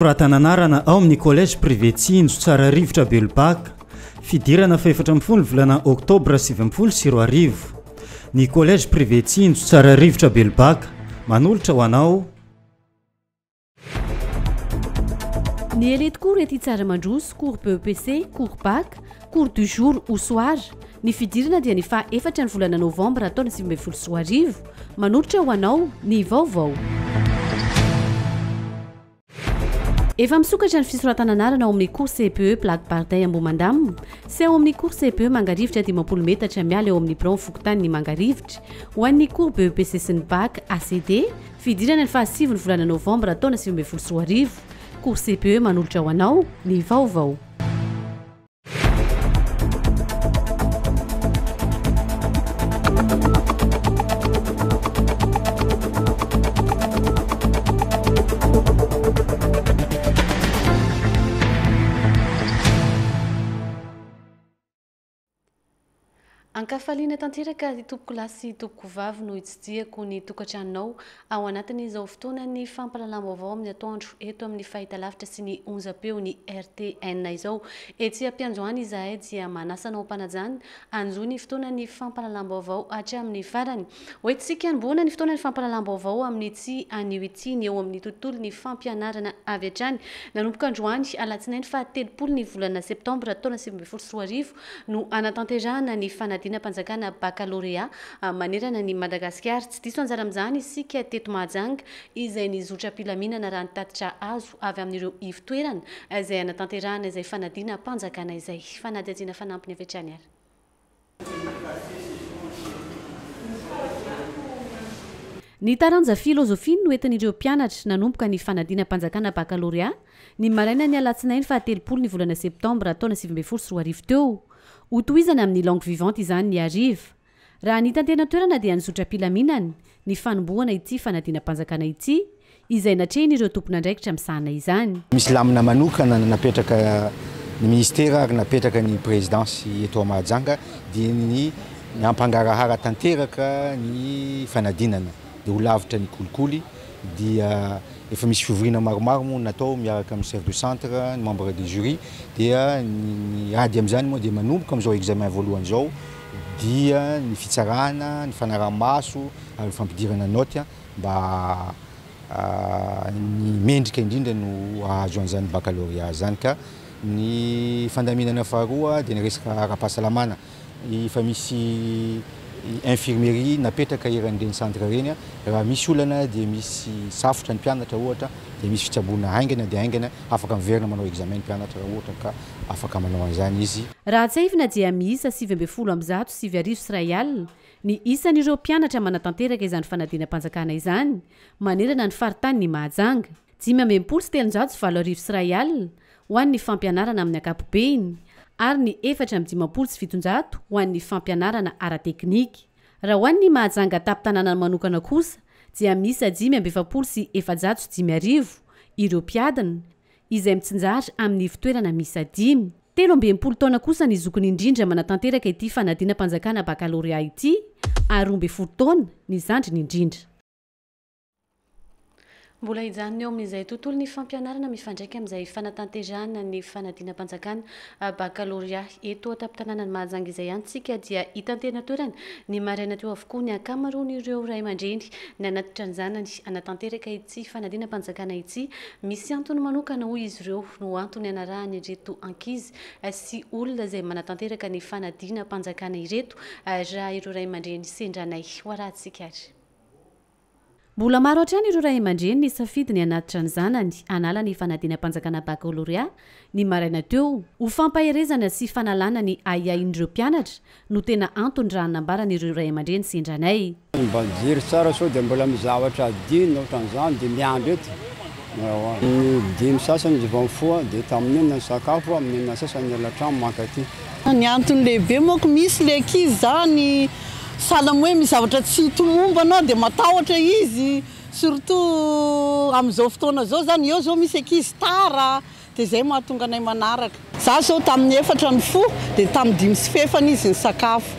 Soratana anarana ao amin'ny Collège Privé Tsinjo Tsararivotra Belobaka. Fidirana faha-14 ny volana oktobra 2019. Ny Collège Privé Tsinjo Tsararivotra Belobaka manolotra ho anao. Ny Elite Cours ety Tsaramandroso, Cours BEPC, Cours Bac, Cours du jour ou soir. Ny fidirana dia ny faha efatra ny volana novambra taona 2019. Manolotra ho anao ny vaovao. Efa misokatra ny fisoratana anarana ao amin'ny Cours CPE Plaque Bardin Ambohimandamina sy ao amin'ny Cours CPE Mangarivotra 50 metatra miala eo amin'ny biraon'ny fokontanin'i Mangarivotra. Ho an'ny Cours BEPC sy ny Bac ACD, fidirana ny fahasivy ny volana novambra taona 2019. Cours CPE manolotra ho anao ny vaovao. Ankafaliana tanteraka ry tompokolahy sy tompokovavy no hitsidihako ny tokantranonao ao anatin'izao fotoanan'ny fampahalalam-baovao amin'ny atoandro eto amin'ny fahitalavitra sy ny onjam-peon'ny RTN izao. Etsy am-piandohana izahay dia manasa anao am-panajana hanjohy ny fotoanan'ny fampahalalam-baovao hatramin'ny farany. Hoentintsika hanombohana ny fotoanan'ny fampahalalam-baovao amin'ity anio ity ny eo amin'ny tontolon'ny fampianarana avy hatrany. Nanomboka androany alatsinainy faha 30 ny volana septambra taona 2019 no hanatanterahana ny fanadinam-panjakana Bakalorea manerana an'i Madagasikara. Tsy diso anjara amin'izany isika teto Mahajanga izay nizotra am-pilaminana raha ny tatitra azo avy amin'ireo ivo-toerana izay hanatanterahana izay fanadinam-panjakana izay. Fanadihadiana fanampiny avy hatrany ary. Ny taranja filôzôfia no entin'ireo mpianatra nanomboka ny fanadinam-panjakana Bakalorea Ny marainan'ny alatsinainy faha 30 ny volana septambra taona 2019 teo. Hotohizana amin'ny Langue vivante izany ny hariva. Raha ny hita teny an-toerana dia nizotra am-pilaminana ny fanombohana ity fanadinam-panjakana ity, izay natrehin'ireo tompon'andraikitra misahana izany. Misy lamina manokana napetraka ny ministera ary napetraka ny prezidansy eto Mahajanga dia ny hampangarahara tanteraka ny fanadinana dia ho lavitra ny kolikoly dia Efa misy fivoriana maromaro moa natao miaraka amin'ny chef de centre, ny membre de jury dia ny ady amin'izany moa dia manomboka amin'izao examen voalohany izao dia ny fitsarana, ny fanaraha-maso ary ny fampidirana naoty mba ny mendrika indrindra no hahazo an'izany baccalauréat izany ka ny fandaminana faharoa dia ny resaka ara-pahasalamana. Efa misy infirmerie napetraka eran'ireny centre ireny, raha misy olana dia misy safotra ny mpianatra ohatra dia misy fitsaboana haingana dia haingana, afaka miverina manao examen ny mpianatra raha ohatra ka afaka manao an'izany izy. Raha tsiahivina dia miisa 1019 ny isan'ireo mpianatra manatanteraka izany fanadinam-panjakana izany manerana ny faritanin'i Mahajanga. 1365 ho an'ny fampianarana amin'ny ankapobeny ary ny 754 ho an'ny fampianarana ara-teknika. Raha ho an'ny Mahajanga tampon-tanàna manokana kosa dia miisa 445 05 ireo mpiadina, izay mitsinjara amin'ny ivon-toerana miisa dimy. 63 taona kosa ny zokiny indrindra manatanteraka ity fanadinam-panjakana bakalorea ity ary 12 taona ny zandriny indrindra. Mbola hijanona eo amin'izay tontolon'ny fampianarana mifandraika amin'izay fanatanterahana ny fanadinam-panjakana bakalorea eto an-tampon-tanànan'i Mahajanga izay ihany isika dia hita teny an-toerana ny maraina teo avokoa ny ankamaroan'ireo ray aman-dreny nanatitra ny zanany hanatanteraka ity fanadinam-panjakana ity. Misy antony manokana hoy izy ireo no antony hanarahany ireto ankizy sy olona izay manatanteraka ny fanadinam-panjakana ireto raha ireo ray aman-dreny sendra anay. Ho arahantsika ary. Mbola maro hatrany ireo ray aman-dreny nisafidy ny hanatitra ny zanany hanala ny fanadinam-panjakana bakalorea ny maraina teo. Ho fampaherezana sy fanalana ny ahiahin'ireo mpianatra no tena antony raha nambaran'ireo ray aman-dreny sendra anay. Mba mijery tsara sao dia mbola misy zavatra adino ohatran'izany dia miandry eto. Ny dimy sasany izy vao mifoha dia tamin'ny enina ny sakafo, amin'ny enina sasany miala trano mankaty. Ny antony lehibe manko misy le ankizy zany Sahala amin'ny hoe misy zavatra tsy tomombana dia matahotra izy, surtout amin'izao fotoana izao izany, eo izao misy ankizy tara dia izay mahatonga anay manaraka. Za zao tamin'ny efatra nifoha dia tamin'ny dimy sy fefany izy nisakafo,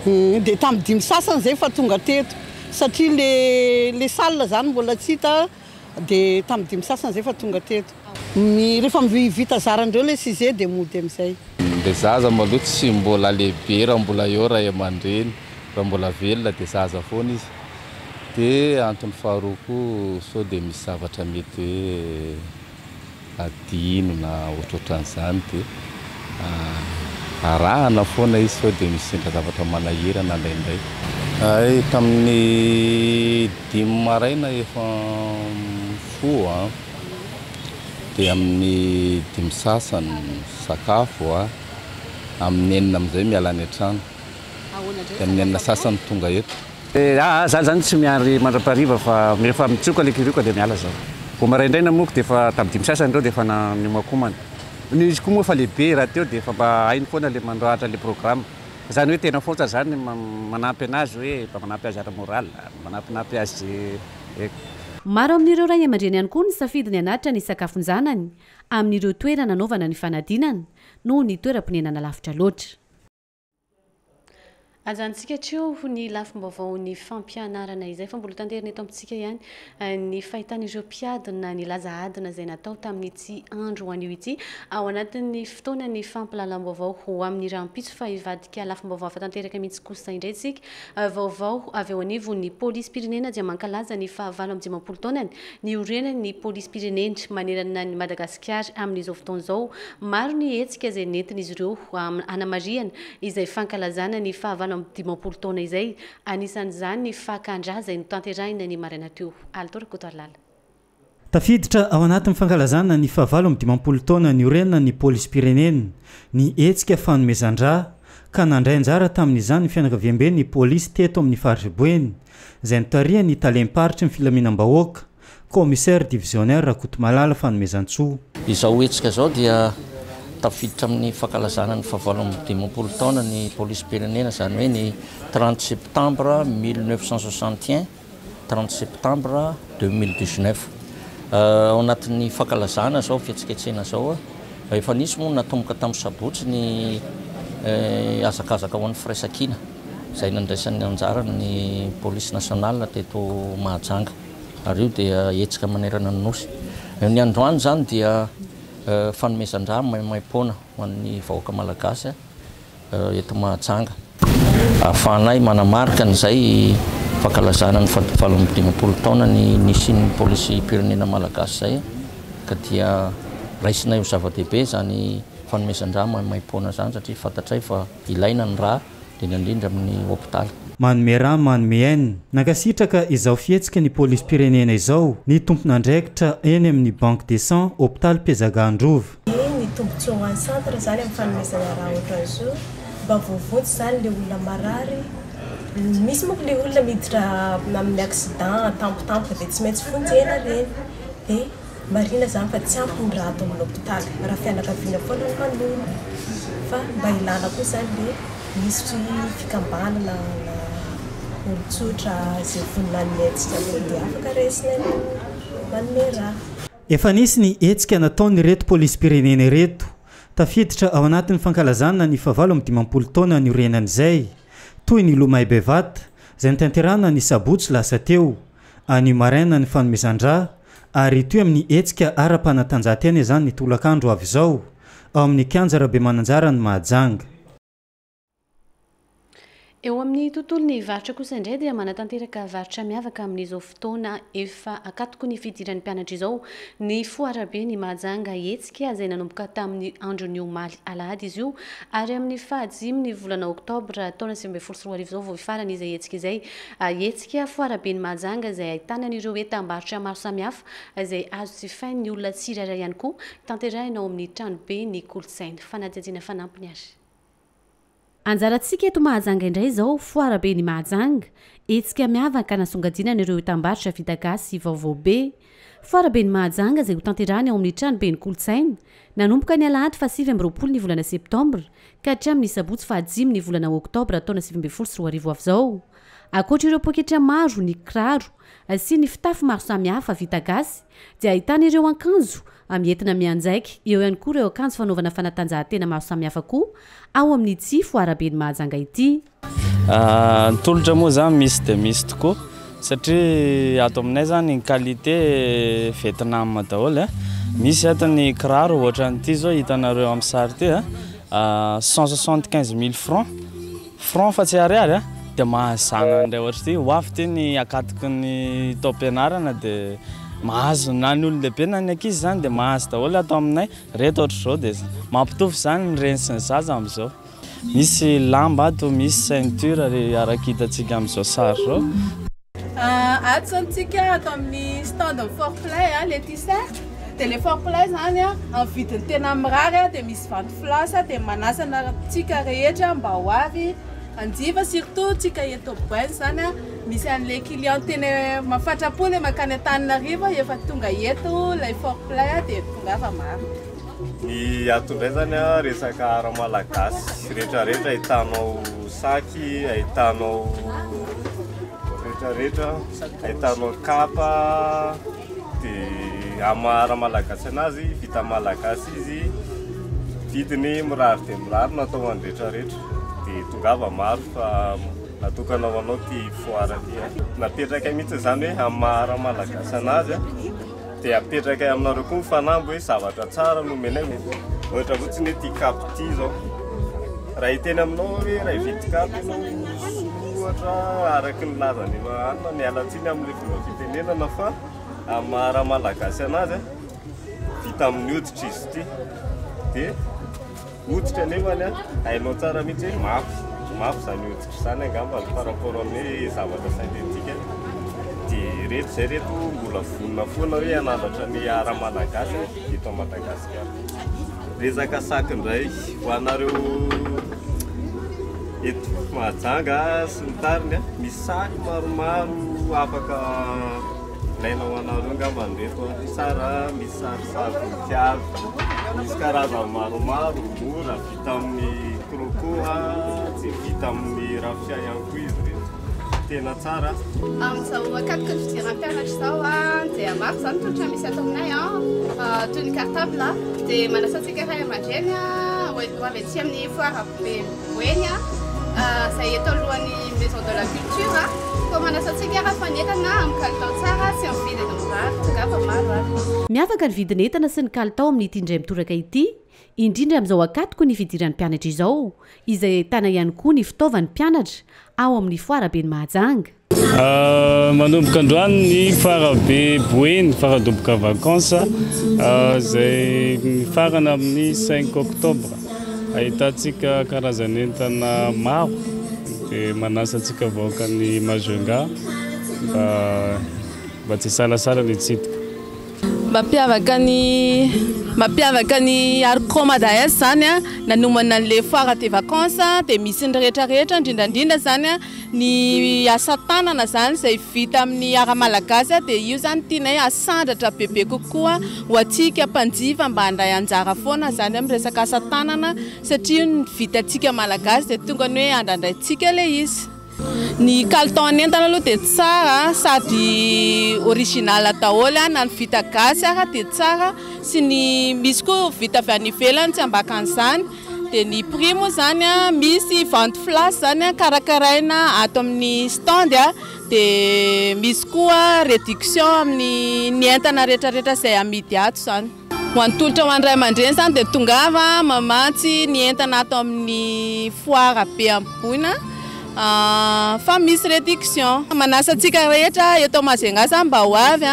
dia tamin'ny dimy sasany izay efa tonga teto satria le le salle izany mbola tsy hita dia tamin'ny dimy sasany izay efa tonga teto. Rehefa vita zarandreo le sujet dia mody amin'izay. Le zaza maloha tsy mbola lehibe raha mbola eo ray aman-dreny, raha mbola velona dia zaza foana izy. Dia antony faharoa koa sao dia misy zavatra mety hoe adino na ohatrohatran'izany dia arahana foana izy sao dia misy sendra zavatra manahirana indraindray. Ay, tamin'ny 5 maraina efa mifoha, dia amin'ny 5 sasany sakafo, amin'ny 6 amin'izay miala any an-trano. Dia amin'ny 6 sasany tonga eto. Za zany tsy miandry mandra-pahariva fa rehefa mitsoka le kirioka dia miala zaho. Vao maraindraina moa dia efa tamin'ny 5 sasany ireo dia efa niomakomana. Ny izy koa moa efa lehibe raha teo dia efa mba hainy foana le mandrahatra le programme. Zany hoe tena fotra zany manampy anazy hoe mba manampy azy ara-moral, manampinampy azy. Maro amin'ireo ray aman-dreny ihany koa ny safidy ny hanatitra ny sakafon-janany amin'ireo toerana anaovana ny fanadinana noho ny toeram-ponenana lavitra loatra. Ajanontsika hatreo ny lafim-baovaon'ny fampianarana izay fa mbola tanterina eto amintsika ihany ny fahitan'ireo mpiadina ny laza adina izay natao tamin'ity andro anio ity ao anatin'ny fotoanan'ny fampilalam-baovao ho amin'ny rahampitso fa hivadika lafim-baovao hafa tanteraka mihitsy kosa indray isika. Vaovao avy eo anivon'ny polisim-pirenena dia mankalaza ny faha-58 taonany niorenan'ny polisim-pirenena manerana ny Madagasikara amin'izao fotoana izao. Maro ny hetsika izay nentin'izy ireo hanamarihana izay fankalazana ny faha-58 taona izay, anisan'izany ny fakan-drà izay notanterahina ny maraina teo. Alto Rakotoarilala. Tafiditra ao anatin'ny fankalazana ny faha-58 taona niorenan'ny polisim-pirenena ny hetsika fanomezan-drà ka nandray anjara tamin'izany ny fianakaviamben'ny polisy teto amin'ny faritra Boeny izay notarihan'ny talem-paritry ny filaminam-bahoaka commissaire divisionnaire Rakotomalala Fanomezantsoa. Izao hetsika izao dia tafiditra amin'ny fankalazana ny faha-58 taona ny polisim-pirenena, izany hoe ny 30 septembre 1961, 30 septembre 2019. Ao anatin'ny fankalazana izao fihetsiketsehana izao, efa nisy moa natomboka tamin'ny sabotsy ny hazakazaka ho an'ny firaisankina izay nandraisan'ny anjara ny polisy nationale teto Mahajanga. Ary io dia hetsika manerana ny nosy. Ny androany izany dia fanomezan-drà maimaimpoana ho an'ny vahoaka malagasy eto Mahajanga. Ahafahanay manamarika an'izay fankalazana ny faha-58 taona ny nisian'ny polisim-pirenena malagasy izay, ka dia raisinay ho zava-dehibe izany fanomezan-drà maimaimpoana izany satria fantatray fa ilaina ny rà indrindra indrindra amin'ny hopitaly. Manome rà, manome aina. Nankasitraka izao fihetsika ny polisim-pirenena izao ny tompon'andraikitra eny amin'ny Banque des Sangs hopitaly Mpiazagandrova. Ny tombontsoa ho an'ny centre zany amin'ny fanomezana rà ohatran'izao mba voavonjy zany le olona marary. Misy moa le olona miditra amin'ny accident tampotampoka dia tsy maintsy vonjena ireny. Dia marina zany fa tsy ampy ny rà ato amin'ny hopitaly raha fianakaviana foana no manolo, fa mba ilana koa zany le misy fikambanana na olon-tsotra izay vonona hanome antsika koa dia afaka raisina manome rà. Efa nisy ny hetsika nataon'ireto polisim-pirenena ireto tafiditra ao anatin'ny fankalazana ny faha-58 taona niorenan'izay, toy ny lomay bevata izay notanterahina ny sabotsy lasa teo, anio maraina ny fanomezan-drà ary toy amin'ny hetsika ara-panatanjahantena izany ny tolakandro avy izao ao amin'ny kianja Rabemananjara ny Mahajanga. Eo amin'ny tontolon'ny varotra kosa indray dia manatanteraka varotra miavaka amin'izao fotoana efa akatoko ny fidiran'ny mpianatra izao ny foarabe ny Mahajanga, hetsika izay nanomboka tamin'ny andron'ny omaly alahady izy io ary amin'ny fahadimy ny volana oktobra taona 2019 izao vao hifarana izay hetsika izay. Hetsika foarabe ny Mahajanga izay ahitana an'ireo entam-barotra maro samihafa izay azo jifain'ny olona tsirairay ihany koa, tanterahina ao amin'ny tranobe ny kolontsaina. Fanadihadiana fanampiny ary. Anjarantsika eto Mahajanga indray izao foarabe ny Mahajanga, hetsika miavaka nasongadinana ireo entam-barotra vita gasy vaovao be. Foarabe ny Mahajanga izay hotanterahina ao amin'ny tranoben'ny kolontsaina, nanomboka ny alahady faha-29 ny volana septambra ka hatramin'ny sabotsy faha-5 ny volana oktobra taona 2019 avy izao. Ankoatra ireo poketra maro, ny kiraro sy ny fitafy maro samihafa vita gasy dia ahitana ireo akanjo mientina mianjaika, eo ihany koa ireo akanjo fanaovana fanatanjahantena maro samihafa koa ao amin'ity foaraben'i Mahajanga ity. Ny tolotra moa zany misy dia misy tokoa satria ato aminay zany ny qualité Vietnam daholo. Misy ato ny kiraro ohatran'ity izao hitanareo amin'ny sary ity a, 175 000 francs, francs fa tsy ariary a, dia mahazo zanany indray ohatr'ity. Ho avy ity ny ankatoky ny taom-pianarana dia mahazo na ny olon-dehibe na ny ankizy izany dia mahazo daholo ato aminay. Ireto ohatr'izao dia mampitovy izany ny reny sy ny zaza amin'izao. Misy lamba ato, misy ceinture ary araka hitantsika amin'izao sary izao. Ato zao tsika ato amin'ny stand ny Forplay le t-shirt dia le Forplay zany amin'ny vidiny tena mirary dia misy vente flash dia manasa antsika rehetra mba ho avy hanjifa surtout tsika eto Boeny zany misy an'le client tena mahafatrapo le mankany Antananarivo efa tonga eto ilay Forplay dia tongava maro. Ny ato indray zany a resaka art malagasy rehetrarehetra ahitanao saky, ahitanao rehetrarehetra, ahitanao kapa dia amin'ny maha art malagasy anazy vita malagasy izy, vidiny mirary dia mirary natao ho an'ny rehetrarehetra dia tongava maro fa natokana ho anao ity foire ity a. Napetrakay mihitsy izany hoe amin'ny maha art malagasy anazy a. Dia apetrakay aminareo koa ny fanamby hoe zavatra tsara no omenay. Ohatra fotsiny hoe ity kapa ity izao. Raha hiteny aminao hoe raha hividy kapa ianao ohatra araka ny lazany efa anona, miala tsiny amin'ilay fomba fitenenana fa amin'ny maha ra-malagasy anazy, vita amin'ny hoditra izy ity. Dia Hoditra anefany an, hainao tsara mihitsy hoe mafy, mafy izany hoditra izany angamba par rapport amin'ny hoe zavatra synthétique. Dia ireto izay ireto mbola vonona foana hoe hanandratra ny art malagasy eto Madagasikara. Resaka sac indray ho anareo eto Mahajanga sy ny tariny, misy sac maromaro afaka Ilaina ho anareo angamba ireto a. Tsara, misy sarisary voninkazo, misy karazany maromaro, mora, vita amin'ny croco, tsy vita amin'ny raffia ihany koa izy ireto. Tena tsara. Amin'izao ankatoky ny fidiran'ny mpianatra izao dia maro izany tolotra misy ato aminay toy ny cartable dia manasa antsika ray aman-dreny ho avy aty amin'ny foire be Boeny izay eto alohan'ny Maison de la Culture. Koa manasa antsika ary fa ny entana amin'ny kalitao tsara sy amin'ny vidiny mirary. Tongava maro ary. Miavaka ny vidin'entana sy ny kalitao amin'ity indray mitoraka ity, indrindra amin'izao ankatoky ny fidiran'ny mpianatra izao, izay ahitana ihany koa ny fitaovan'ny mpianatra ao amin'ny foaraben'i Mahajanga. Manomboka androany ny foire be Boeny, faradoboka vacances, izay mifarana amin'ny cinq octobre. Ahitantsika karazan'entana maro dia manasa antsika vahoakan'i Majunga mba tsy hisalasala ny hitsidika. Mampiavaka ny mampiavaka ny Arcro Mada S zany a, nanomana an'le foire des vacances dia misy ny rehetra rehetra indrindra indrindra zany a ny asa tanana zany izay vita amin'ny art malagasy dia io zany tianay asandratra bebe kokoa ho antsika mpanjifa mba handray anjara foana zany amin'ny resaka asa tanana satria io ny vitantsika malagasy dia tonga ny hoe andrandraintsika ilay izy. Ny kalitao an'entana aloha dia tsara sady original daholo na ny vita gasy ara dia tsara sy ny misy koa vita avy any ivelany tsy ambakan'izany dia ny prix moa izany misy vente flash izany karakaraina ato amin'ny stand dia misy koa réduction amin'ny ny entana rehetrarehetra izay amidy ato izany. Ho an'ny tolotra ho an'ny ray aman-dreny izany dia tongava mamatsy ny entana ato amin'ny foire be Ambohiboina fa misy réduction. Manasa antsika rehetra eto Majunga izany mba ho avy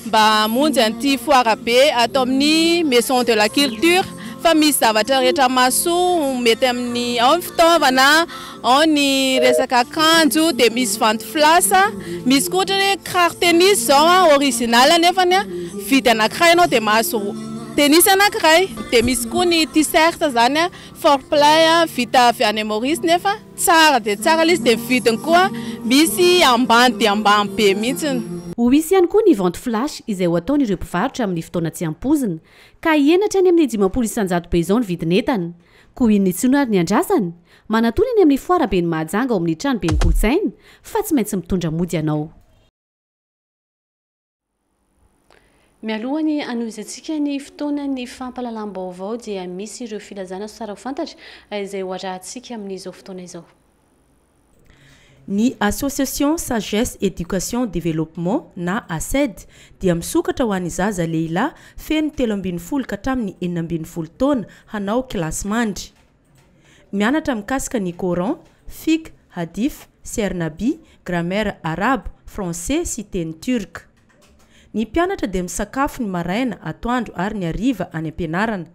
mba hamonjy an'ity foire be ato amin'ny maison de la culture fa misy zavatra rehetra mahasoa mety amin'ny ao ny fitaovana, ao ny resaka akanjo dia misy vente flash, misy koa ohatra hoe kiraro tennis izao original nefany vidy anankiray ianao dia mahazo tennis anankiray, dia misy koa ny t-shirt izany fort play vita avy any Maurice nefa tsara dia tsara ilay izy dia ny vidiny koa misy ambany dia ambany be mihitsy. Ho hisy ihany koa ny vente flash izay ho ataon'ireo mpivarotra amin'ny fotoana tsy ampoizina ka hihena hatrany amin'ny 50% be izao ny vidin'entana. Koa inona intsony ary ny andrasana? Manatona eny amin'ny foire ben'i Mahajanga ao amin'ny tranoben'ny kolontsaina fa tsy maintsy mitondra mody ianao. Mialoha ny hanohizantsika ny fotoanan'ny fampahalalam-baovao dia misy ireo filazana tsara ho fantatra izay ho arahantsika amin'izao fotoana izao. Ny Association Sagesse Education Développement na ASED dia misokatra ho an'ny zaza lehilahy feno 13 ka hatramin'ny 16 taona hanao kilasimandry. Mianatra mikasika ny Coran, Fiqh, Hadith, Siyar Nabi, Grammaire Arabo, Français sy teny Turc. Ny mpianatra dia misakafo ny maraina, atoandro ary ny hariva any am-pianarana.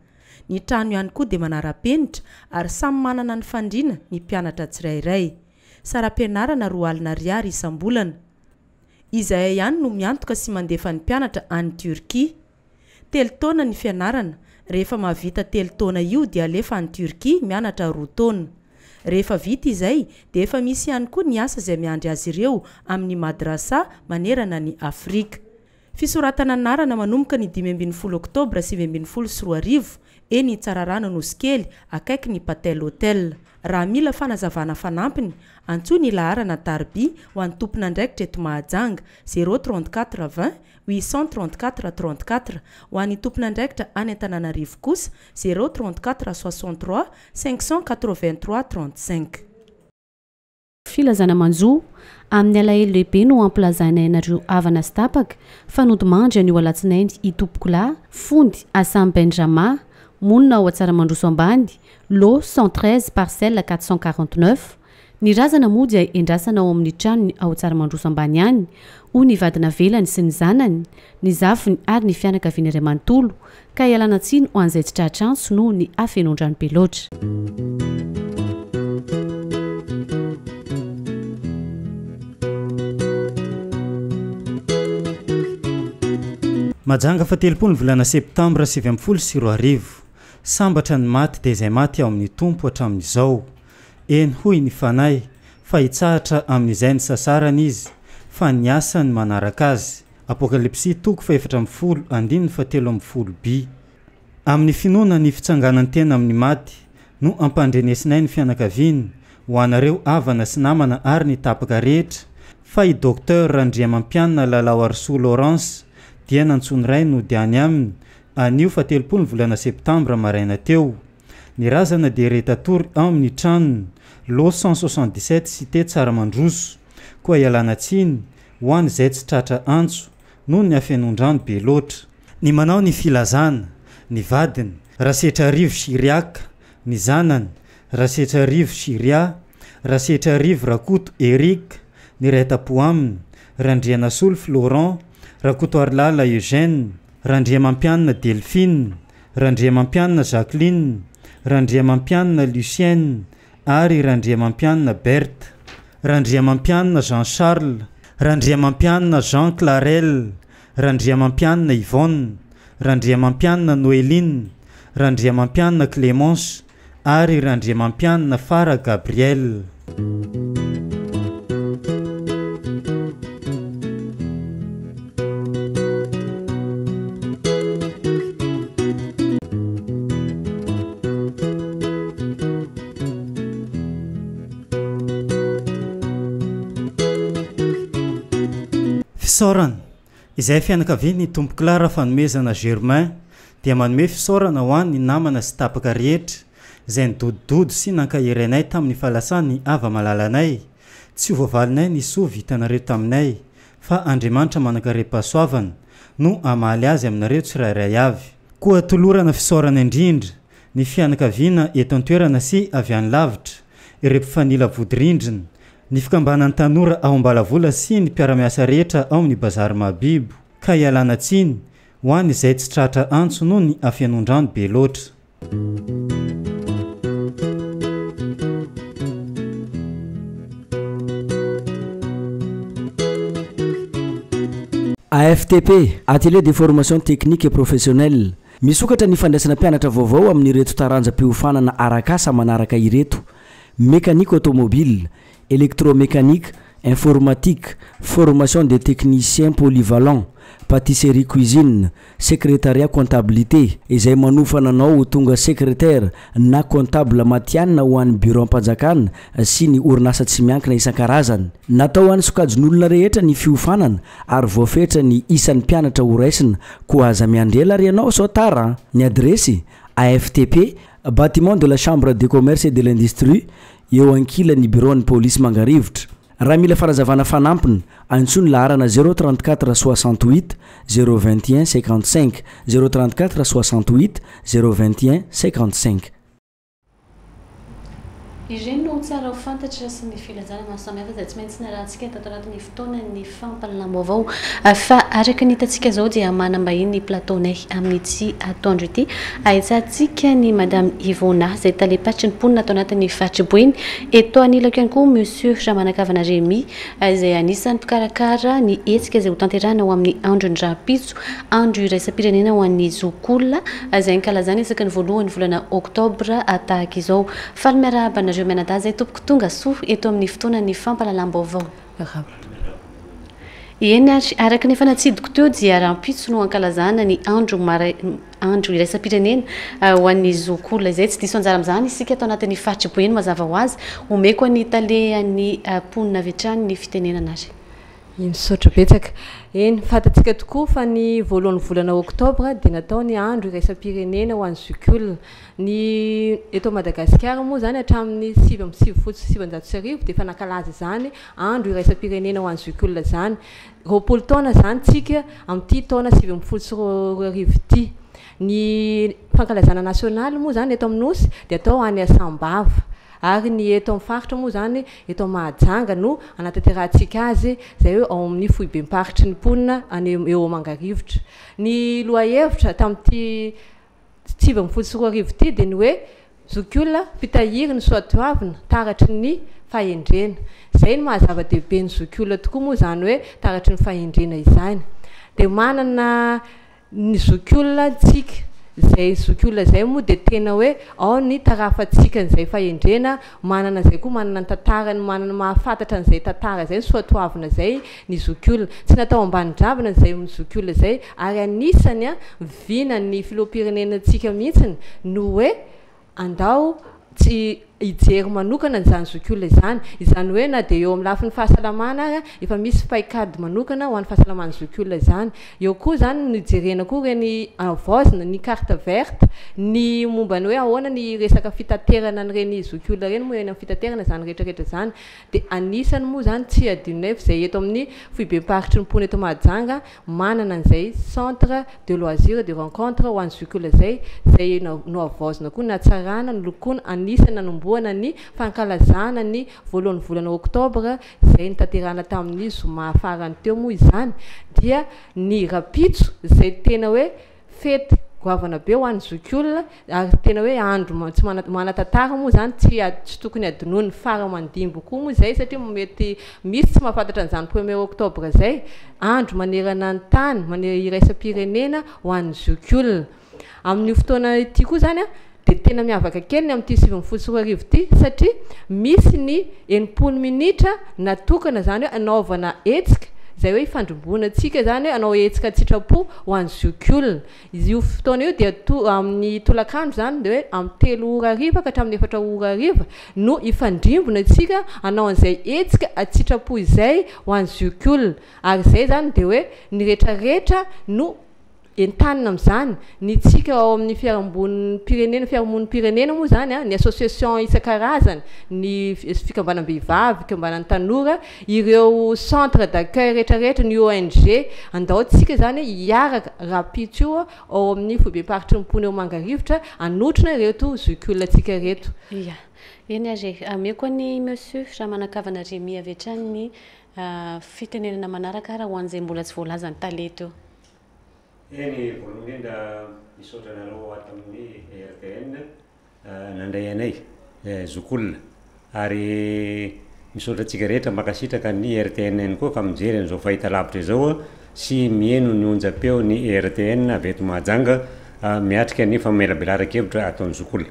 Ny trano ihany koa dia manara-penitra ary samy manana ny fandriana ny mpianatra tsirairay. Saram-pianarana 20 ariary isam-bolana. Izahay ihany no miantoka sy mandefa ny mpianatra any Turquie. Telo taona ny fianarana, rehefa mahavita telo taona io dia alefa any Turquie mianatra roa taona. Rehefa vita izay dia efa misy ihany koa ny asa izay miandry azy ireo amin'ny madrasa manerana ny Afrika. Fisoratana anarana manomboka ny 15 oktobra 2019 eny Tsararano Anosikely akaiky ny Patel Hotel. Raha mila fanazavana fanampiny, antsoy ny laharana tarby ho an'ny tompon'andraikitra eto Mahajanga, 0 34 20 834 34, ho an'ny tompon'andraikitra any Antananarivo kosa, 0 34 63 583 35. Filazana manjo, Amin'ny alahelo lehibe no ampilazainay anareo havana sy tapaka fa nodimandry anio alatsinainy i Tompokolahy Fondy Assam Benjama, monina ao Antsaramandroso Ambany, lot 113 parcelle 449. Ny razana moa dia endrasana ao amin'ny tranony ao Tsaramandroso Ambany ihany, hoy ny vady navelany sy ny zanany, ny zafiny ary ny fianakaviany iray manontolo, ka ialana tsiny ho an'izay tsy tratra antso noho ny hafenoan-drano be loatra. Majanga faha-telopolo ny volana septambra 2019. Sambatra ny maty dia izay maty ao amin'ny Tompo hatramin'izao. Eny hoy ny Fanahy fa hitsahatra amin'izay nisasarany izy fa ny asany manaraka azy. Apokalypsy toko faha-14 andininy faha-13 by. Amin'ny finoana ny fitsanganan-tena amin'ny maty no ampandrenesinay ny fianakaviany, ho anareo havana sy namana ary ny tapaka rehetra, fa i Docteur Randriamampianina Lalaoarisoa Laurence dia nantsoin'ny Ray nody any aminy anio faha-telopolo ny volana septambra maraina teo. Ny razana dia re tatory ao amin'ny tranony, lot 177 cité Tsaramandroso. Koa ialana tsiny ho an' izay tsy tratra antso noho ny hafenoan-drano be loatra. Ny manao ny filazana, ny vadiny, Rasetrarivo Chiriac, ny zanany, Rasetrarivo Chiria, Rasetrarivo Rakoto Eric, ny iray tampo aminy, Randrianasolo Florent, Rakotoarilala Eugène, Randriamampianina Delphine, Randriamampianina Jacqueline, Randriamampianina Lucienne ary Randriamampianina Berthe, Randriamampianina Jean Charles, Randriamampianina Jean Clarel, Randriamampianina Yvonne, Randriamampianina Noeline, Randriamampianina Clémence ary Randriamampianina Fara Gabriel. Fisaorana, Izay fianakavian' i Tompokolahy Rafanomezana Germain dia manome fisaorana ho an' ny namana sy tapaka rehetra izay nidodododo sy nankahery anay tamin' ny fahalasan' ny hava-malalanay. Tsy ho voavalinay ny soa vitanareo taminay, fa Andriamanitra manan-karem-pahasoavana no hamaly azy aminareo tsirairay avy. Koa tolorana fisaorana indrindra ny fianakaviana eto an-toerana sy avy any lavitra, ireo mpifanila vodirindrina, ny fikambanan'ny tanora ao Ambalavola sy ny mpiara-miasa rehetra ao amin'ny Bazary Mahabibo, ka ialana tsiny ho an'izay tsy tratra antso noho ny hafenoan-drano be loatra. AFTP, Atelier de formation technique et professionnelle, Misokatra ny fandraisana mpianatra vaovao amin'ireto taranjam-piofanana arak'asa manaraka ireto, Mécanique automobile, Électromécanique, Informatique, Formation des techniciens polyvalents, Pâtisserie cuisine, Secrétariat comptabilité, izay manofana anao ho tonga secrétaire na comptable matihanina ho an'ny biraom-panjakana sy ny orinasa tsy miankina isan-karazany. Natao ho an'ny sokajin'olona rehetra ny fiofanana ary voafetra ny isan'ny mpianatra horaisina koa aza miandry ela ary ianao sao tara an! Ny adiresy, AFTP, Bâtiment de la Chambre de Commerce et de l'Industrie, eo ankilan'ny biraon'ny polisy Mangarivotra. Raha mila fanazavana fanampiny, antsoy ny laharana 034 68 021 55, 034 68 021 55. Ireny no tsara ho fantatra sy ny filazana maro samihafa izay tsy maintsy narahantsika tato anatin'ny fotoanan'ny fampahalalam-baovao. Fa araka ny hitantsika izao dia manam-bahiny ny plateau-nay amin'ity atoandro ity. Ahitsantsika ny Madame Yvona izay talem-paritry ny mponina ato anatin'ny faritr'i Boeny. Eto anilako ihany koa Monsieur Ramanakavana Rémi izay anisan'ny mpikarakara ny hetsika izay hotanterahina ho amin'ny andron'ny rahampitso, andro iraisam-pirenena ho an'ny zokiolona izay ankalazana isaky ny voalohan'ny volana oktobra tahaka izao. Faly miarahaba anareo mianadahy izay tompoko tonga soa eto amin'ny fotoanan'ny fampahalalam-baovao. Eny ary, araka ny efa natsidiko teo dia rahampitso no ankalazana ny andro andro iraisam-pirenena ho an'ny zokiolona izay. Tsy diso anjara amin'izany isika ato anatin'ny faritr'i Boeny mazava ho azy. Omeko an'ny talehan'ny mponina avy hatrany ny fitenenana ary. Misaotra betsaka. Eny, fantatsika tokoa fa ny voalohan'ny volana oktobra dia natao ny andro iraisam-pirenena ho an'ny zokiolona. Ny eto Madagasikara moa izany hatramin'ny 1999 dia efa nankalaza izany andro iraisam-pirenena ho an'ny zokiolona izany. 20 taona izany tsika amin'ity taona 2019 ity. Ny fankalazana nasionaly moa izany eto amin'ny Nosy dia atao any Sambava. Ary ny eto amin'ny faritra moa izany, eto Mahajanga no anatanterahantsika azy, izay hoe ao amin'ny foibem-paritry ny mponina any eo Mangarivotra. Ny lohahevitra tamin'ity 2019 ity dia ny hoe Zokiolona mpitahiry ny soatoavina taratry ny fahendrena. Izay no maha zava-dehibe ny zokiolona tokoa moa izany hoe taratry ny fahendrena izany. Dia manana Ny zokiolona antsika, izay zokiolona izay moa dia tena hoe ao ny tarafantsika an'izay fahendrena, manana izay koa manana ny tantarany, manana mahafantatra an'izay tantara izay, ny soatoavina izay ny zokiolona. Tsy natao ambanin-dravina izay zokiolona izay ary anisany vinan'ny filoham-pirenenantsika mihitsiny no hoe Andao tsy hijery manokana an'izany zokiolona izany. Izany hoe na dia eo amin'ny lafiny fahasalamana ary, efa misy paikady manokana ho an'ny fahasalaman'ny zokiolona izany. Eo koa izany no hijerena koa ireny havaozina, ny carte verte, ny momba ny hoe ahoana ny resaka fitaterana an'ireny zokiolona ireny moa eny amin'ny fitaterana izany rehetra rehetra izany. Dia anisany moa izany tsy adinonay fa izay eto amin'ny foibem-paritry ny mponina eto Mahajanga manana an'izay centre de loisir et de rencontre ho an'ny zokiolona izay, izay nohavaozina koa, natsarana, nolokoina, anisany nanombohana ny fankalazana ny voalohan'ny volana oktobra izay notanterahina tamin'ny zoma farany teo moa izany dia ny rahampitso izay tena hoe Fety goavana be ho an'ny zokiolona ary tena hoe andro tsy manan-tantara moa izany, tsy tsy tokony hadinoin'ny fara aman-dimby koa moa izay satria mety misy tsy mahafantatra an'izany premier octobre izay, andro manerana ny tany, mane- iraisam-pirenena ho an'ny zokiolona. Amin'io fotoana ity koa izany dia tena miavaka kely ny amin'ity 2019 ity satria misy ny 60 minitra natokana izany hoe hanaovana hetsika izay hoe ifandrimbonantsika izany hoe hanao hetsika an-tsitrapo ho an'ny zokiolona. Io fotoana io dia to- amin'ny tolakandro izany dia hoe amin'ny 3 ora hariva ka hatramin'ny 4 ora hariva no hifandrimbona isika hanao an'izay hetsika an-tsitrapo izay ho an'ny zokiolona ary izay izany dia hoe ny rehetrarehetra no Entanina amin'izany ny tsika ao amin'ny fiaraham-bonim-pirenena, fiarahamonim-pirenena moa izany an, ny association isan-karazany, ny fikambanam-behivavy, fikambanan'ny tanora, ireo centre d'accueil rehetra rehetra, ny ONG, andao tsika izany hiaraka rahampitso io ao amin'ny foibem-paritry ny mponina eo Mangarivotra hanotrona ireto zokiolona antsika ireto. Ia. Eny ary e. Ameko an'i Monsieur Ramanankavana Rémi avy hatrany ny fitenenana manaraka ary ho an'izay mbola tsy voalazan'ny tale teo. Eny, voalohany indrindra misaotra anareo ato amin'ny RTN nandray anay zokiolona ary misaotra antsika rehetra mankasitraka ny RTN ihany koa fa mijery an'izao fahitalavitra izao sy miheno ny onjam-peon'ny RTN avy eto Mahajanga miatrika ny famelabelaran-kevitra ataon'ny zokiolona.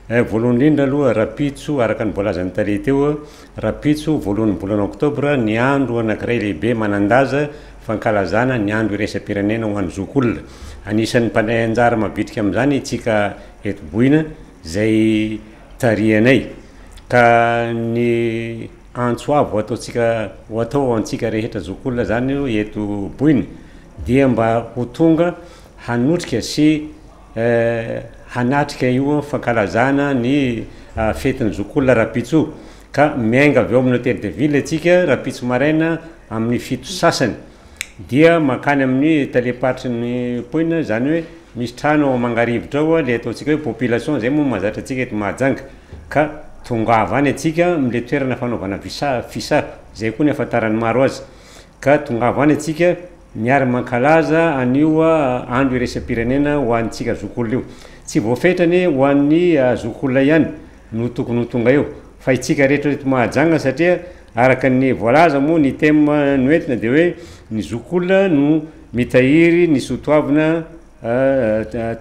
Voalohany indrindra aloha rahampitso araka ny voalazan'ny tale teo, rahampitso voalohan'ny volana oktobra ny andro anankiray lehibe manan-daza Fankalazana ny andro iraisam-pirenena ho an'ny zokiolona. Anisan'ny mpandray anjara mavitrika amin'izany itsika eto Boina izay tarihanay. Ka ny antso avo ataontsika ho atao ho antsika rehetra zokiolona izany eto Boina dia mba ho tonga hanotrika sy hanatrika io fankalazana ny fetin'ny zokiolona rahampitso io. Ka miainga avy ao amin'ny Hotel de Ville isika rahampitso maraina amin'ny fito sasany dia mankany amin'ny talem-paritry ny mponina, izany hoe misy trano ao Mangarivotra ao ilay ataontsika hoe population, izay moa mahazatra antsika eto Mahajanga, ka tongava any antsika amin'ilay toerana fanaovana visa, fisa, izay koa ny ahafantaran'ny maro azy, ka tongava any antsika miara-mankalaza an'io andro iraisam-pirenena ho antsika zokiolona io. Tsy voafetra anie ho an'ny zokiolona ihany no tokony ho tonga eo fa itsika rehetra eto Mahajanga satria araka ny voalaza moa ny thème noentina dia hoe ny zokiolona no mitahiry ny soatoavina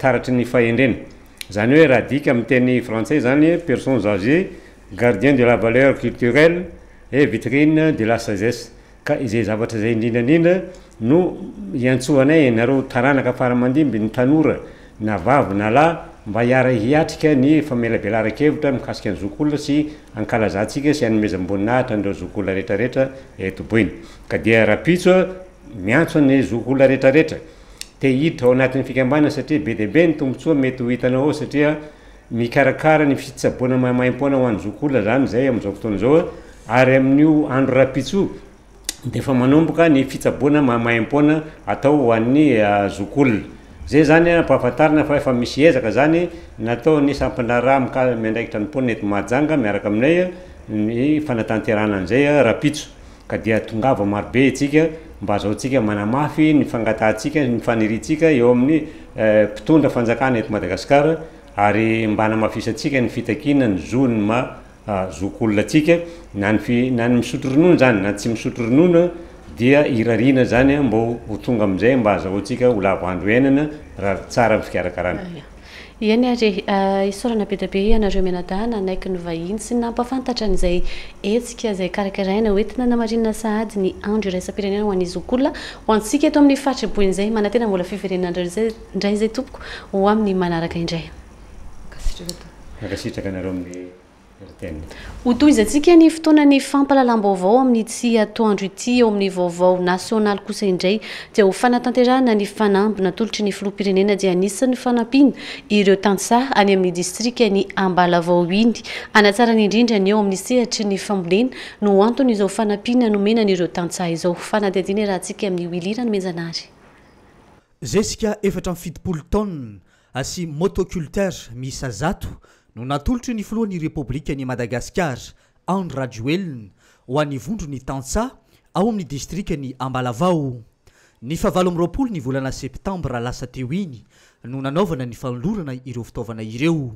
taratry ny fahendrena. Izany hoe raha adika amin'ny teny frantsay izany personnes âgées gardiens de la valeur culturelle et vitrine de la sagesse. Ka izay zavatra izay indrindra indrindra no iantsoanay anareo taranaka fara aman-dimby, ny tanora na vavy na lahy mba hiara-hiatrika ny famelabelaran-kevitra mikasika ny zokiolona sy hankalazantsika sy hanomezam-boninahitra an'ireo zokiolona rehetra rehetra eto Boeny. Ka dia rahampitso aho miantso ny zokiolona rehetra rehetra te hiditra ao anatin'ny fikambanana satria be dia be ny tombontsoa mety ho hitanao ao satria mikarakara ny fitsaboana maimaimpoana ho an'ny zokiolona izany izay amin'izao fotoana izao Ary amin'io andro rahampitso io dia efa manomboka ny fitsaboana maimaimpoana atao ho an'ny zokiolona. Izay izany ampahafantarina fa efa misy ezaka izany nataon'ny sampandraharaha mika- miandraikitra ny mponina eto Mahajanga miaraka aminay ny fanatanterahana an'izay rahampitso. Ka dia tongava marobe isika mba azahoantsika manamafy ny fangatahantsika, ny faniriantsika eo amin'ny mpitondra fanjakana eto Madagasikara ary mba hanamafisantsika ny fitakiana ny zon'ny maha zokiolona antsika, na ny fi, na ny misotro ronono izany na tsy misotro ronono dia irariana izany mba ho tonga amin'izay mba azahoantsika ho lava andro iainana raha tsara ny fikarakarana. Eny ary e, isaorana be dia be ianareo mianadahy nanaiky ny vahiny sy nampahafantatra an'izay hetsika izay karakaraina ho entina hanamarinana sahady ny andro iraisam-pirenena ho an'ny zokiolona ho antsika eto amin'ny faritra Boeny izay. Manantena mbola fiverenanareo indray izay tompoko ho amin'ny manaraka indray. Mankasitraka tompoko. Mankasitraka anareo amin'ny RTN. Hotohizantsika ny fotoanan'ny fampahalalam-baovao amin'ity atoandro ity eo amin'ny vaovao nasionaly kosa indray dia ho fanatanterahana ny fanamby natolotry ny filoham-pirenena dia anisan'ny fanampiana ireo tantsaha any amin'ny distrikan'i Ambalavao iny hanatsarana indrindra ny eo amin'ny sehatry ny fambolena no anton'izao fanampiana nomena an'ireo tantsaha izao. Fanadihadiana iarahantsika amin'i Willy Ranomenjanahary. Zezika 74 taonina sy motoculteur miisa 100 no natolotry ny filohan'ny Repoblikan'i Madagasikara, Andry Rajoelina, ho an'ny vondron'ny tantsaha ao amin'ny distrikan'i Ambalavao. Ny fahavalo amby 20 ny volana septambra lasa teo iny no nanaovana ny fanolorana ireo fitaovana ireo,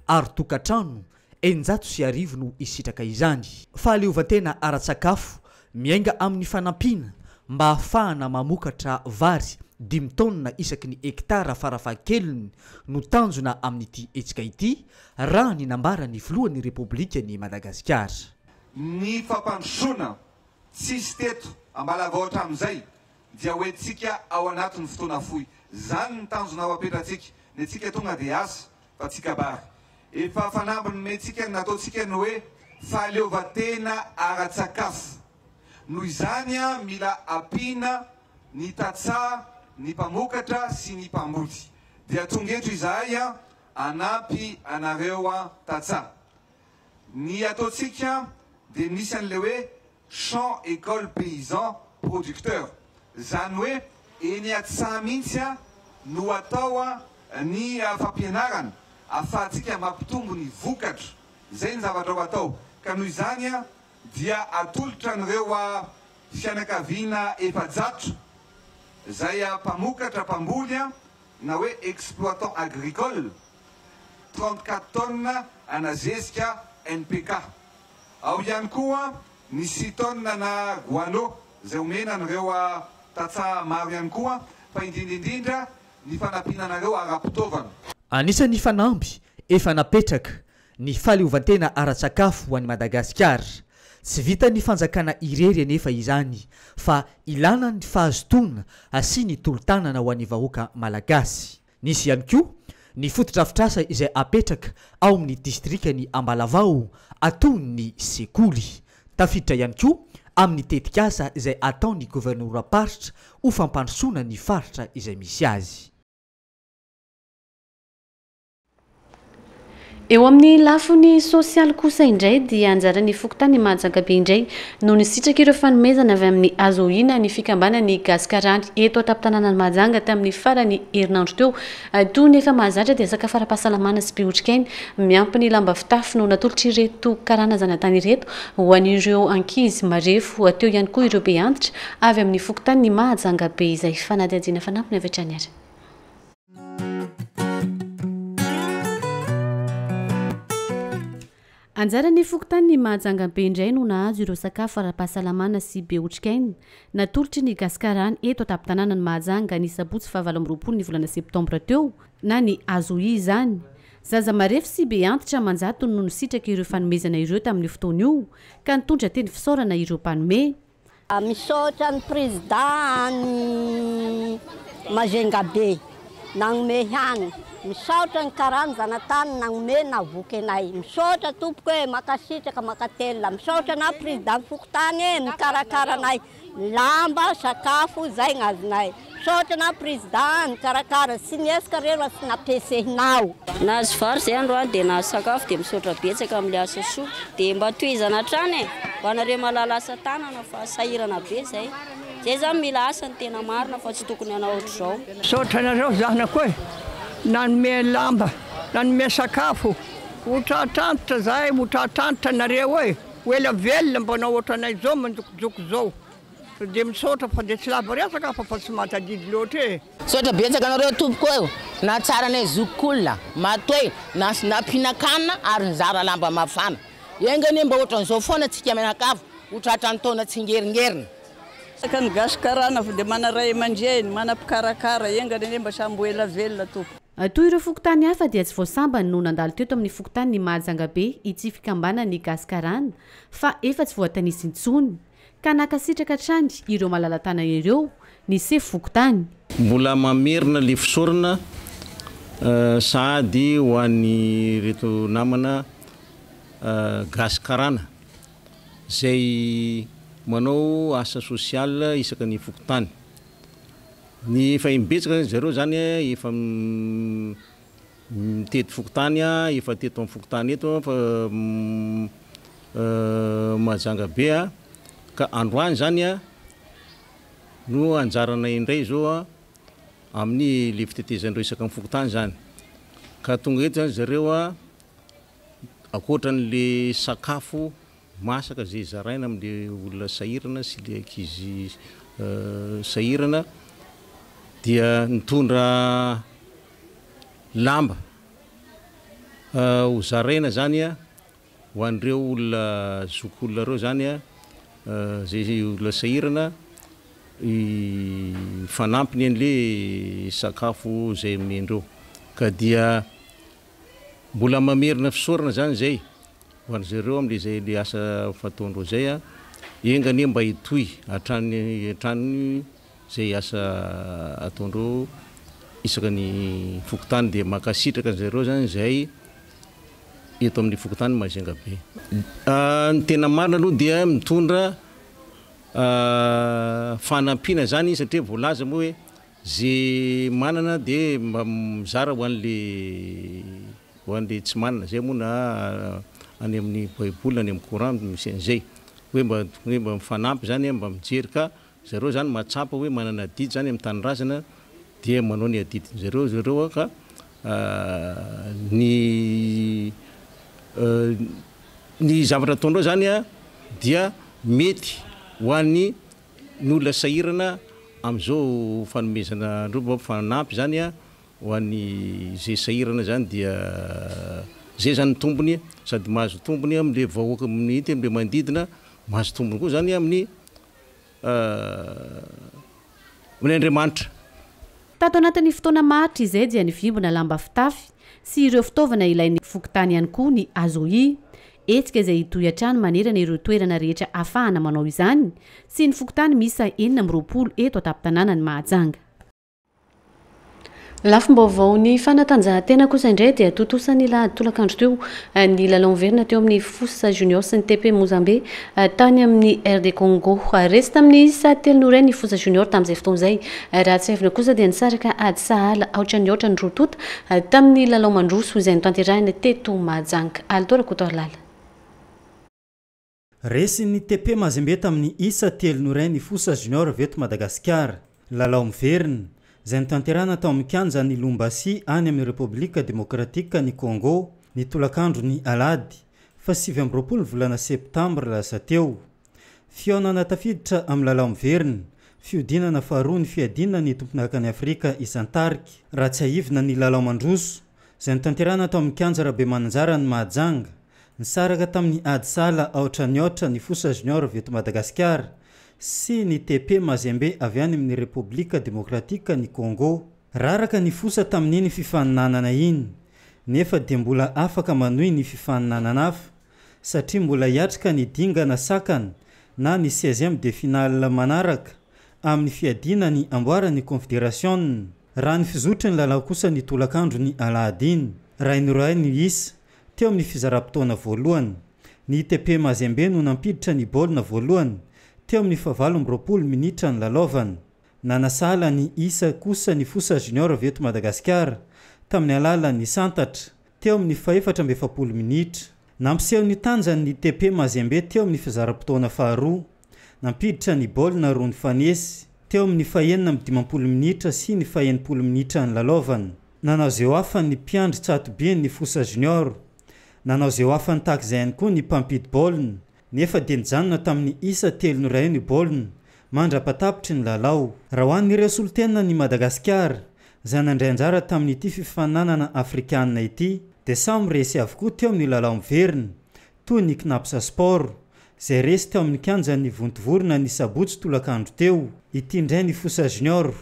ary tokantrano 1600 no hisitraka izany. Fahaleovantena ara-tsakafo miainga amin'ny fanampiana mba hahafahana mamokatra vary dimy taonina isaky ny hektara farafahakeliny no tanjona amin'ity hetsika ity, raha ny nambaran'ny filohan'ny Repoblikan'i Madagasikara. Ny fampandrosoana tsisy teto Ambalavao hatramin'izay dia ho entintsika ao anatin'ny fotoana fohy. Zany ny tanjona ho apetratsika. Ny antsika tonga dia asa fa tsy kabary. Efa fanamby nomentsika ny nataontsika ny hoe fahaleovantena ara-tsakafo. Noho izany mila ampiana ny tantsaha, ny mpamokatra sy ny mpamboly. Dia tonga eto izahay hanampy anareo tantsaha. Ny ataontsika dia misy an'ilay hoe Champ école paysan producteur, zany hoe eny an-tsaha mihitsy no atao ny fampianarana afahantsika mampitombo ny vokatra, zay ny zavatra ho atao, ka noho izany dia atolotra an'ireo fianakaviana 400 zay mpamokatra mpamboly na hoe exploitant agricole 34 tonnes ana zezika NPK. Ao ihany koa ny six tonnes na guano izay omena an'ireo tantsaha maro ihany koa fa indrindra indrindra ny fanampiana anareo ara-pitaovana. Anisan'ny fanamby efa napetraka ny fahaleovantena ara-tsakafo ho an'i Madagasikara. Tsy vitan'ny fanjakana irery anefa izany fa ilana ny fahazotoana sy ny tolo-tanana ho an'ny vahoaka malagasy. Nisy ihany koa ny fotodrafitrasa izay apetraka ao amin'ny distrikan'i Ambalavao atohon'ny sekoly. Tafiditra ihany koa amin'ny tetikasa izay ataon'ny governoram-paritra ho fampandrosoana ny faritra izay misy azy. Eo amin'ny lafiny sosialy kosa indray dia anjaran'ny fokontany Mahajanga Be indray no nisitraka ireo fanomezana avy amin'ny AZOI na ny fikambanan'ny Gasikarany eto an-tampon-tanànan'i Mahajanga tamin'ny faran'ny herinandro teo. Toy ny efa mahazatra dia sakafo ara-pahasalamana sy be otrikaina miampy ny lamba fitafy no natolotr'ireto karana zanatany ireto ho an'ireo ankizy marefo teo ihany koa ireo be antitra avy amin'ny fokontanin'i Mahajanga Be izay fanadihadiana fanampiny avy hatrany ary. Anjaran'ny fokontanin'i Mahajanga Be indray no nahazo ireo sakafo ara-pahasalamana sy be otrikaina natolotry ny Gaskarany eto an-tampon-tanànan'i Mahajanga ny sabotsy faha 28 ny volana septambra teo na ny Azoia izany. Zaza marefo sy be antitra aman-jatony no nisitraka ireo fanomezana ireo tamin'io fotoana io ka nitondra teny fisaorana ireo mpanome. Misaotra ny Prezida any Majunga be nagnome hany, misaotra ny karana zanatany nagnome nahavoky anay, misaotra tompoko e, mankasitraka mankatelina, misaotra anao Prezida ny fokontany e mikarakara anay, lamba, sakafo zay gn'azonay. Misaotra anao Président nikarakara sy niezaka re raha tsy nampiasehinao. Nahazo vary zay androany dia nahazo sakafo dia misaotra betsaka amin'ilay asa soa dia mba tohizana hatrany e! Ho anareo mahalala asa tanana fa sahirana be zay. Zay zany mila asa ny tena marina fa tsy tokony hanao ohatr'izao. Misaotra anareo zanako e! Nanome lamba, nanome sakafo, ho tratrantitra zahay, ho tratrantitra nareo e! Ho ela velona mba hanao ohatranay zao manjokojoko zao. Dia misaotra fa dia tsy lava resaka fa fa tsy mahatadidy loatra e. Misaotra betsaka anareo tompoko eo nahatsara anay zokiolona matoe nampihinan-kanina ary nizara lamba mafana. Enga anie mba ohatran'izao foana tsika mianakavy ho tratran'ny taona tsingeringerina. Betsaka ny gasy karana fa dia mana ray aman-dreny, mana mpikarakara, enga anie mba samby ho ela velona tompoko. Toy ireo fokontany hafa dia tsy vao sambany no nandalo teto amin'ny fokontanin'i Mahajanga Be ity fikambanan'ny Gasy Karana fa efa tsy voatanisa intsony. ka nankasitraka hatrany ireo malala-tanana ireo ny sefo fokontany. Mbola mamerina le fisaorana sahady ho an'ireto namana gasy karana zay manao asa social isaka ny fokontany. Ny efa im-betsaka zareo zany efa Mitety fokontany aho, efa teto amin'ny fokontany eto aho fa Mahajanga be aho, ka androany izany no anjaranay indray izao amin'ny le fitetezan'ireo isaka ny fokontany izany, ka tonga eto izany zareo ankoatran'le sakafo masaka izay zaraina amin'le olona sahirana sy le ankizy sahirana dia nitondra Lamba ho zaraina zany ho an'ireo olona zokiolona ireo zany zay olona sahirana fanampiny an'le sakafo zay omendreo ka dia mbola mamerina fisaorana zany zay ho an'zareo amle zay le asa fataondreo zay enga anie mba hitohy hatrany hatrany Izay asa ataondreo isaka ny fokontany dia mankasitraka an'zareo zany izay eto amin'ny fokontany Majunga be. Ny tena marina aloha dia mitondra fanampiana zany satria voalaza moa hoe ze manana dia mba mizara ho an'le ho an'le tsy manana, zay moa na any amin'ny baiboly na any amin'ny coran misy an'izay hoe mba hoe mba mifanampy zany mba mijery ka Zareo zany mahatsapa hoe manana adidy zany amin'ny tanindrazana dia manao ny adidiny zareo zareo ka ny ny zavatra ataondreo zany dia mety ho an'ny ny olona sahirana amin'izao fanomezana andreo mba fanampy zany ho an'ny ze sahirana zany dia zay zany ny tombony sady mahazo tombony amle vahoaka mihitsy amle manodidina mahazo tombony koa zany amin'ny Amin' Andriamanitra. Tato anatin'ny fotoana maharitra izay dia nivimbina lamba fitafy sy ireo fitaovana ilain'ny fokontany ihany koa ny Azohi. Hetsika izay hitohy hatrany manerana ireo toerana rehetra ahafahana manao izany sy ny fokontany miisa 26 eto an-tampon-tanànan'i Mahajanga. Lafim-baovaon'ny fanatanjahantena kosa indray dia tontosa ny lahady tolakandro teo ny lalao miverina teo amin'ny Fosa Junior sy ny TP Mozambe tany amin'ny RD Congo. Resy tamin'ny isa telo noho iray ny Fosa Junior tamin'izay fotoana izay. Raha tsiahivina kosa dia nisaraka ady sahala aotra ny aotra ny roa tonta tamin'ny lalao mandroso izay notanterahina teto Mahajanga. Alto Rakotoarilala. Resin'ny TP Mazembe tamin'ny isa telo no iray ny Fosa Junior avy eto Madagasikara. Lalao miverina, izay notanterahina tao amin'ny kianjan'i Lumbasi any amin'ny Repoblika Demokratikan'i Congo, ny tolakandron'ny alahady, faha 29 ny volana septambra lasa teo. Fihaonana tafiditra amin'ny lalao miverina, fihodinana faharoa ny fiadiana ny tompondakan'i Afrika isan-tarika. Raha tsiahivina ny lalao mandroso, izay notanterahina tao amin'ny kianja Rabemananjara any Mahajanga, Nisaraka tamin'ny ady sahala aotra ny aotra ny Fosa Junior avy eto Madagasikara sy ny TP Mazembe avy any amin'ny Repoblika Demokratikan'i Congo. Raraka ny Fosa tamin'iny fifaninanana iny nefa dia mbola afaka manohy ny fifaninanana hafa satria mbola hiatrika ny dingana sakana na ny seizième de finale manaraka amin'ny fiadiana ny amboaran'ny Konfederasiona. Raha ny fizotry ny lalao kosa ny tolakandron'ny alahady iny, Rainiroay ny isa Teo amin'ny fizaram-potoana voalohany, ny TP Mazembe no nampiditra ny baolina voalohany teo amin'ny fahavalo amby 20 minitra nilalaovana. Nanasahala ny isa kosa ny Fosa Junior avy eto Madagasikara, tamin'ny alalan'ny santatra, teo amin'ny fahefatra amby 40 minitra. Nampiseho ny tanjany ny TP Mazembe teo amin'ny fizaram-potoana faharoa. Nampiditra ny baolina roa nifanesy, teo amin'ny fahenina amby 50 minitra sy ny faha-60 minitra nilalaovana. Nanao izay ho afany ny mpiandry tsatobiany ny Fosa Junior. Nanao izay ho afany tahaka izay ihany koa ny mpampidi-baolina, nefa dia nijanona tamin'ny isa telo no iray ny baolina, mandra-patapitry ny lalao. Raha ho an'ireo solontenan'i Madagasikara, izay nandray anjara tamin'ity fifaninanana afrikanina ity, dia samy resy avokoa teo amin'ny lalao miverina, toy ny Cnaps Sport, izay resy teo amin'ny kianjan'ny Vontovorona ny sabotsy tolakandro teo. Ity indray ny Fosa Junior,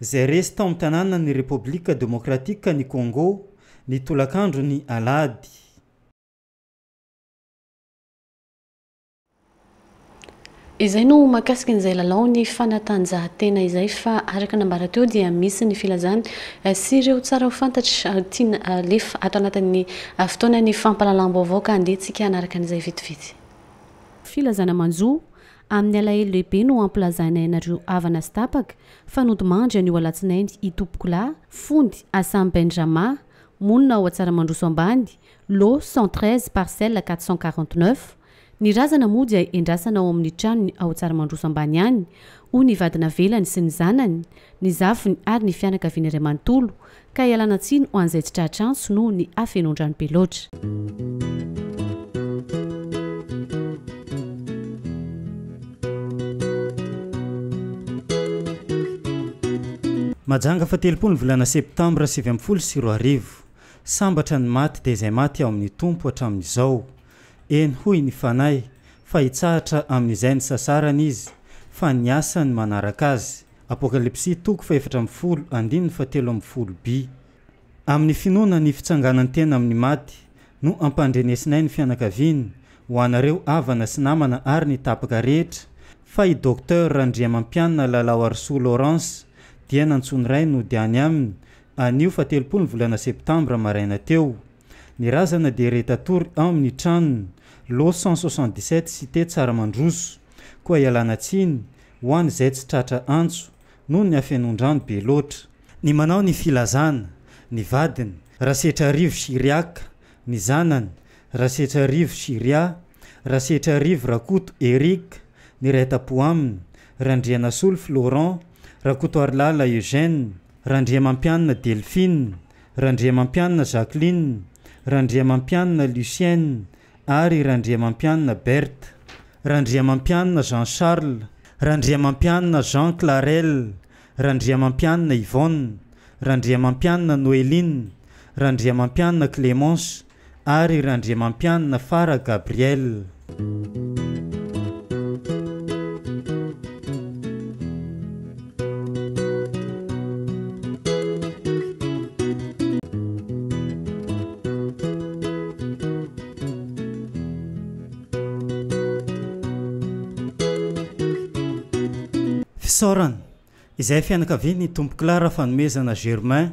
izay resy tao amin'ny tanànan'ny Repoblika Demokratikan'i Congo, ny tolakandron'ny alahady. Izay no mahakasika an'izay lalao ny fanatanjahantena izay fa araka ny nambara teo dia misy ny filazana sy ireo tsara ho fantatra tiana alefa ato anatin'ny fotoanan'ny fampahalalam-baovao ka andeha tsika hanaraka an'izay vetivety. Filazana manjo, Amin'ny alahelo lehibe no ampilazainay anareo havana sy tapaka fa nodimandry anio alatsinainy i Tompokolahy Fondy Assam Benjama, monina ao Antsaramandroso Ambany, lot 113 parcelle 449. Ny razana moa dia endrasana ao amin'ny tranony ao Tsaramandroso Ambany ihany, hoy ny vady navelany sy ny zanany, ny zafiny ary ny fianakaviany iray manontolo, ka ialana tsiny ho an'izay tsy tratra antso noho ny hafenoan-drano be loatra. Mahajanga faha-30 ny volana septambra 2019. Sambatra ny maty dia izay maty ao amin'ny Tompo hatramin'izao. Eny hoy ny Fanahy, fa hitsahatra amin'izay nisasarany izy, fa ny asany manaraka azy. Apokalypsy toko faha-14 andininy faha-13 by. Amin'ny finoana ny fitsanganan-tena amin'ny maty no ampandrenesinay ny fianakaviany, ho anareo havana sy namana ary ny tapaka rehetra, fa i Docteur Randriamampianina Lalaoarisoa Laurence dia nantsoin'ny ray nody any aminy anio faha-30 ny volana septambra maraina teo. Ny razana dia re tatory ao amin'ny tranony, lot 177 cité Tsaramandroso. Koa ialana tsiny ho an'izay tsy tratra antso noho ny hafenoan-drano be loatra. Ny manao ny filazana, ny vadiny, Rasetrarivo Chiriac, ny zanany, Rasetrarivo Chiria, Rasetrarivo Rakoto Eric, ny iray tampo aminy, Randrianasolo Florent, Rakotoarilala Eugène, Randriamampianina Delphine, Randriamampianina Jacqueline, Randriamampianina Lucienne ary Randriamampianina Berthe, Randriamampianina Jean Charles, Randriamampianina Jean Clarel, Randriamampianina Yvonne, Randriamampianina Noeline, Randriamampianina Clémence ary Randriamampianina Fara Gabriel. Fisaorana. Izay fianakavian'i Tompokolahy Rafanomezana Germain.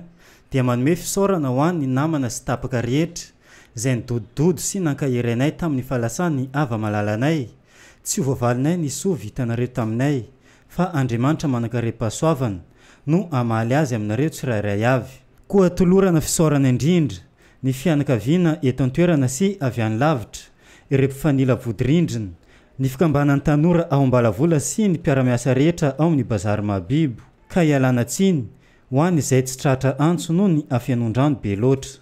dia manome fisaorana ho an ny namana sy tapaka rehetra izay nidodododo sy nankahery anay tamin'ny fahalasan'ny hava-malalanay. Tsy ho voavalinay ny soa vitanareo taminay, fa Andriamanitra manankarem-pahasoavana no hamaly azy aminareo tsirairay avy. Koa tolorana fisaorana indrindra ny fianakaviana eto an-toerana sy avy any lavitra, ireo mpifanila vodirindrina, ny fikambanan'ny tanora ao Ambalavola sy ny mpiara-miasa rehetra ao amin'ny Bazary Mahabibo, ka ialana tsiny ho an'izay tsy tratra antso noho ny hafenoan-drano be loatra.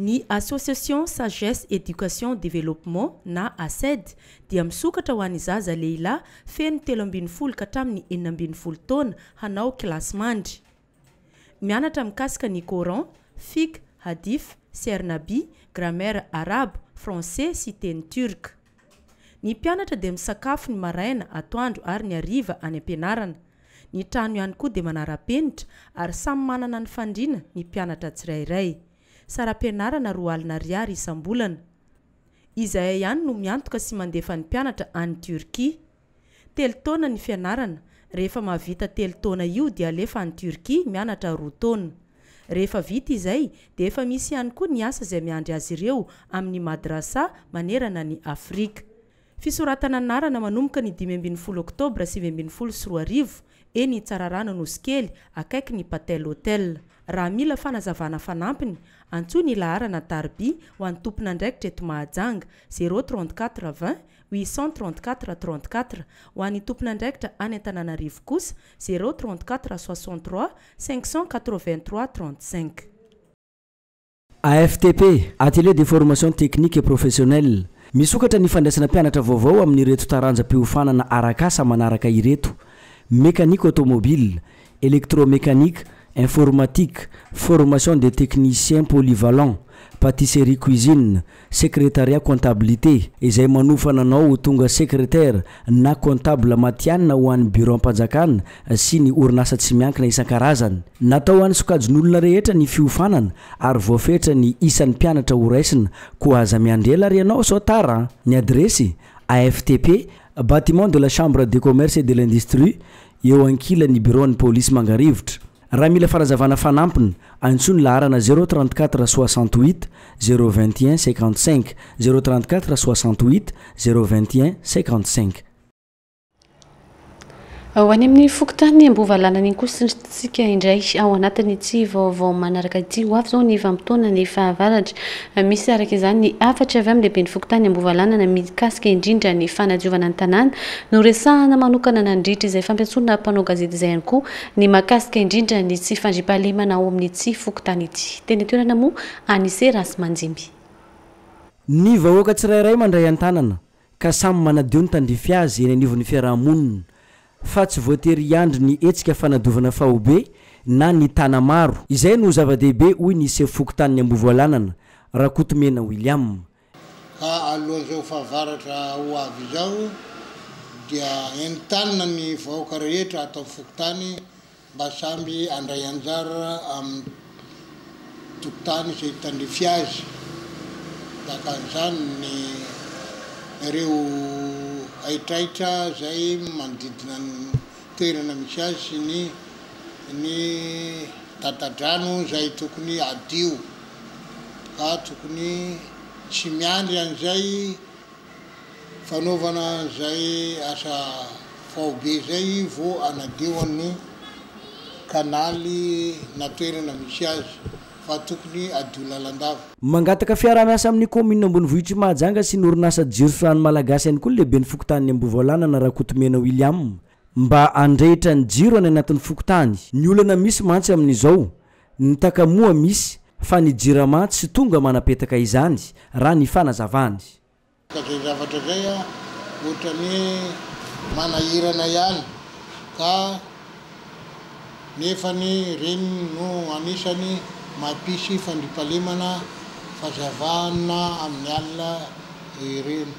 Ny Association Sagesse Education Développement na ASED dia misokatra ho an'ny zaza lehilahy feno 13 ka hatramin'ny 16 taona hanao kilasimandry. Mianatra mikasika ny Coran, Fiqh, Hadith, Siyar Nabi, Grammaire Arabo, Français sy teny Turc. Ny mpianatra dia misakafo ny maraina, atoandro ary ny hariva any am-pianarana. Ny trano ihany koa dia manara-penitra ary samy manana ny fandriana ny mpianatra tsirairay. Saram-pianarana 20 ariary isam-bolana. Izahay ihany no miantoka sy mandefa ny mpianatra any Turquie. Telo taona ny fianarana, rehefa mahavita telo taona io dia alefa any Turquie mianatra roa taona. Rehefa vita izay dia efa misy ihany koa ny asa izay miandry azy ireo amin'ny madrasa manerana an'i Afrika. Fisoratana anarana manomboka ny 15 oktobra 2019 eny Tsararano Anosikely akaiky ny Patel Hotel. Raha mila fanazavana fanampiny, antsoy ny laharana tarby ho an'ny tompon'andraikitra eto Mahajanga, zéro 34 20 834 34, ho an'ny tompon'andraikitra any Antananarivo kosa, zéro 34 63 583 35. AFTP, Atelier de formation technique et professionnelle, Misokatra ny fandraisana mpianatra vaovao amin'ireto taranjam-piofanana arak'asa manaraka ireto, Mécanique automobile, Électromécanique, Informatique, Formation des techniciens polyvalents, Pâtisserie cuisine, Secrétariat comptabilité, izay manofana anao ho tonga secrétaire na comptable matihanina ho an'ny biraom-panjakana sy ny orinasa tsy miankina isan-karazany. Natao ho an'ny sokajin'olona rehetra ny fiofanana ary voafetra ny isan'ny mpianatra horaisina koa aza miandry ela ary ianao sao tara an! Ny adiresy, AFTP, Bâtiment de la Chambre de Commerce et de l'Industrie, eo ankilan'ny biraon'ny polisy Mangarivotra. Raha mila fanazavana fanampiny, antsoy ny laharana 0 34 68 0 21 55, 0 34 68 0 21 55. Ho any amin'ny fokontany Ambohivalanana iny kosa isika indray ao anatin'ity vaovao manaraka ity. Ho avy izao ny vanim-potoanan'ny fahavaratra. Misy araka izany ny hafatra avy amin'ny lehiben'ny fokontany Ambohivalanana mikasika indrindra ny fanadiovana ny tanàna. Noresahana manokana nandritra izay fampiantsoana mpanao gazety izay ihany koa ny mahakasika indrindra ny tsy fandriampahalemana ao amin'ity fokontany ity. Teny an-toerana moa Anise Rasimandimby. Ny vahoaka tsirairay mandray an-tanana ka samy manadio ny tandrify azy eny anivon'ny fiaraha-monina fa tsy voatery hiandry ny hetsika fanadiovana faobe na ny Tana-maro. Izay no zava-dehibe hoy ny sefo fokontanin'i Ambovoalanana, Rakotomena William. Ka alohan'izao fahavaratra ho avy izao dia entanina ny vahoaka rehetra ato amin'ny fokontany mba samby handray anjara amin'ny tokontany izay tandrify azy, tahaka an'izany ny ireo haitraitra izay manodidina ny toerana misy azy sy ny ny tata-drano izay tokony hadio ka tokony tsy miandry an'izay Fanaovana izay asa faobe izay vao hanadio ny kanaly na toerana misy azy fa tokony hadio lalandava. Mangataka fiaraha-miasa amin'ny kaominina ambonivohitr'i Mahajanga sy ny orinasa Jiro sy Rano Malagasy ihany koa ny lehiben'ny fokontanin'i Ambovoalanana Rakotomena William mba handrehitra ny jiro any anatin'ny fokontany. Ny olana misy mantsy amin'izao, ny takamoa misy fa ny Jirama tsy tonga manapetaka izany, raha ny fanazavany. Ka zay zavatra zay a otrany manahirana ihany ka nefany reny no anisany mampisy fandriampahalemana fazavana amin'ny alina ireny.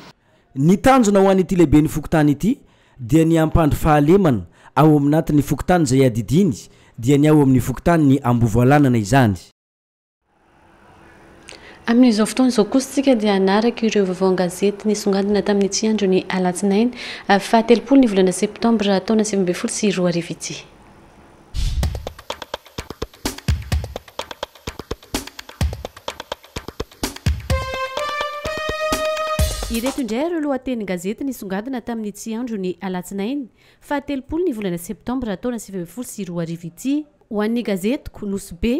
Ny tanjona ho an'ity lehiben'ny fokontany ity dia ny hampandry fahalemana ao aminatin'ny fokontany izay adidiany dia ny ao amin'ny fokontanin'i Ambovoalanana izany. Amin'izao fotoana izao kosa isika dia hanaraka ireo vaovao an-gazety nisongadina tamin'ity andron'ny alatsinainy faha 30 ny volana septambra taona 2019 ity. Ireto indray ireo lohatenin-gazety nisongadina tamin'ity andron'ny alatsinainy faha 30 ny volana septambra taona 2019 ity. Ho an'ny gazetiko, Nosy Be,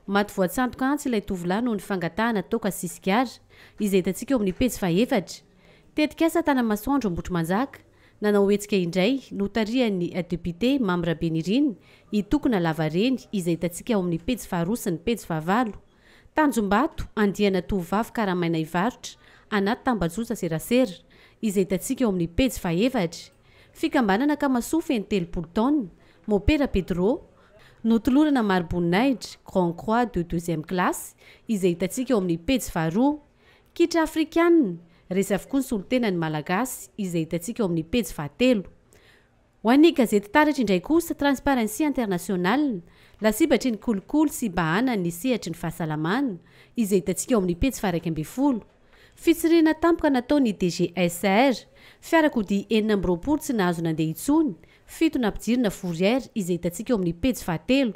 Maty voatsantoka antsy ilay tovolahy noho ny fangatahana toaka sy sigara, izay hitantsika eo amin'ny pejy fahefatra. Tetikasa Tanamasoandro Ambohitrimanjaka, nanao hetsika indray, notarihan'ny depite Mamy Rabenirina, hitokona lavareny, izay hitantsika ao amin'ny pejy faharoa sy ny pejy fahavalo. Tanjombato, andiana tovovavy karamaina hivarotra, anaty tambajotra serasera, izay hitantsika eo amin'ny pejy fahefatra. Fikambanana Akamasoa feno 30 taona, Mopera Pedro, Notolorana mari-boninahitra, Grand Croix de deuxième classe, izay hitantsika eo amin'ny pejy faharoa. Kitra afrikanina, resy avokoa ny solontenan'ny Malagasy, izay hitantsika eo amin'ny pejy fahatelo. Ho an'ny gazety Taratra indray kosa, Transparency International, lasibatry ny kolikoly sy bahanan'ny sehatry ny fahasalamana, izay hitantsika eo amin'ny pejy faha-11. Fitsirihana tampoka nataon'ny DGSR, fiarakodia 26 tsy nahazo nandeha intsony, fito nampidirina fourrière izay hitantsika eo amin'ny pejy fahatelo.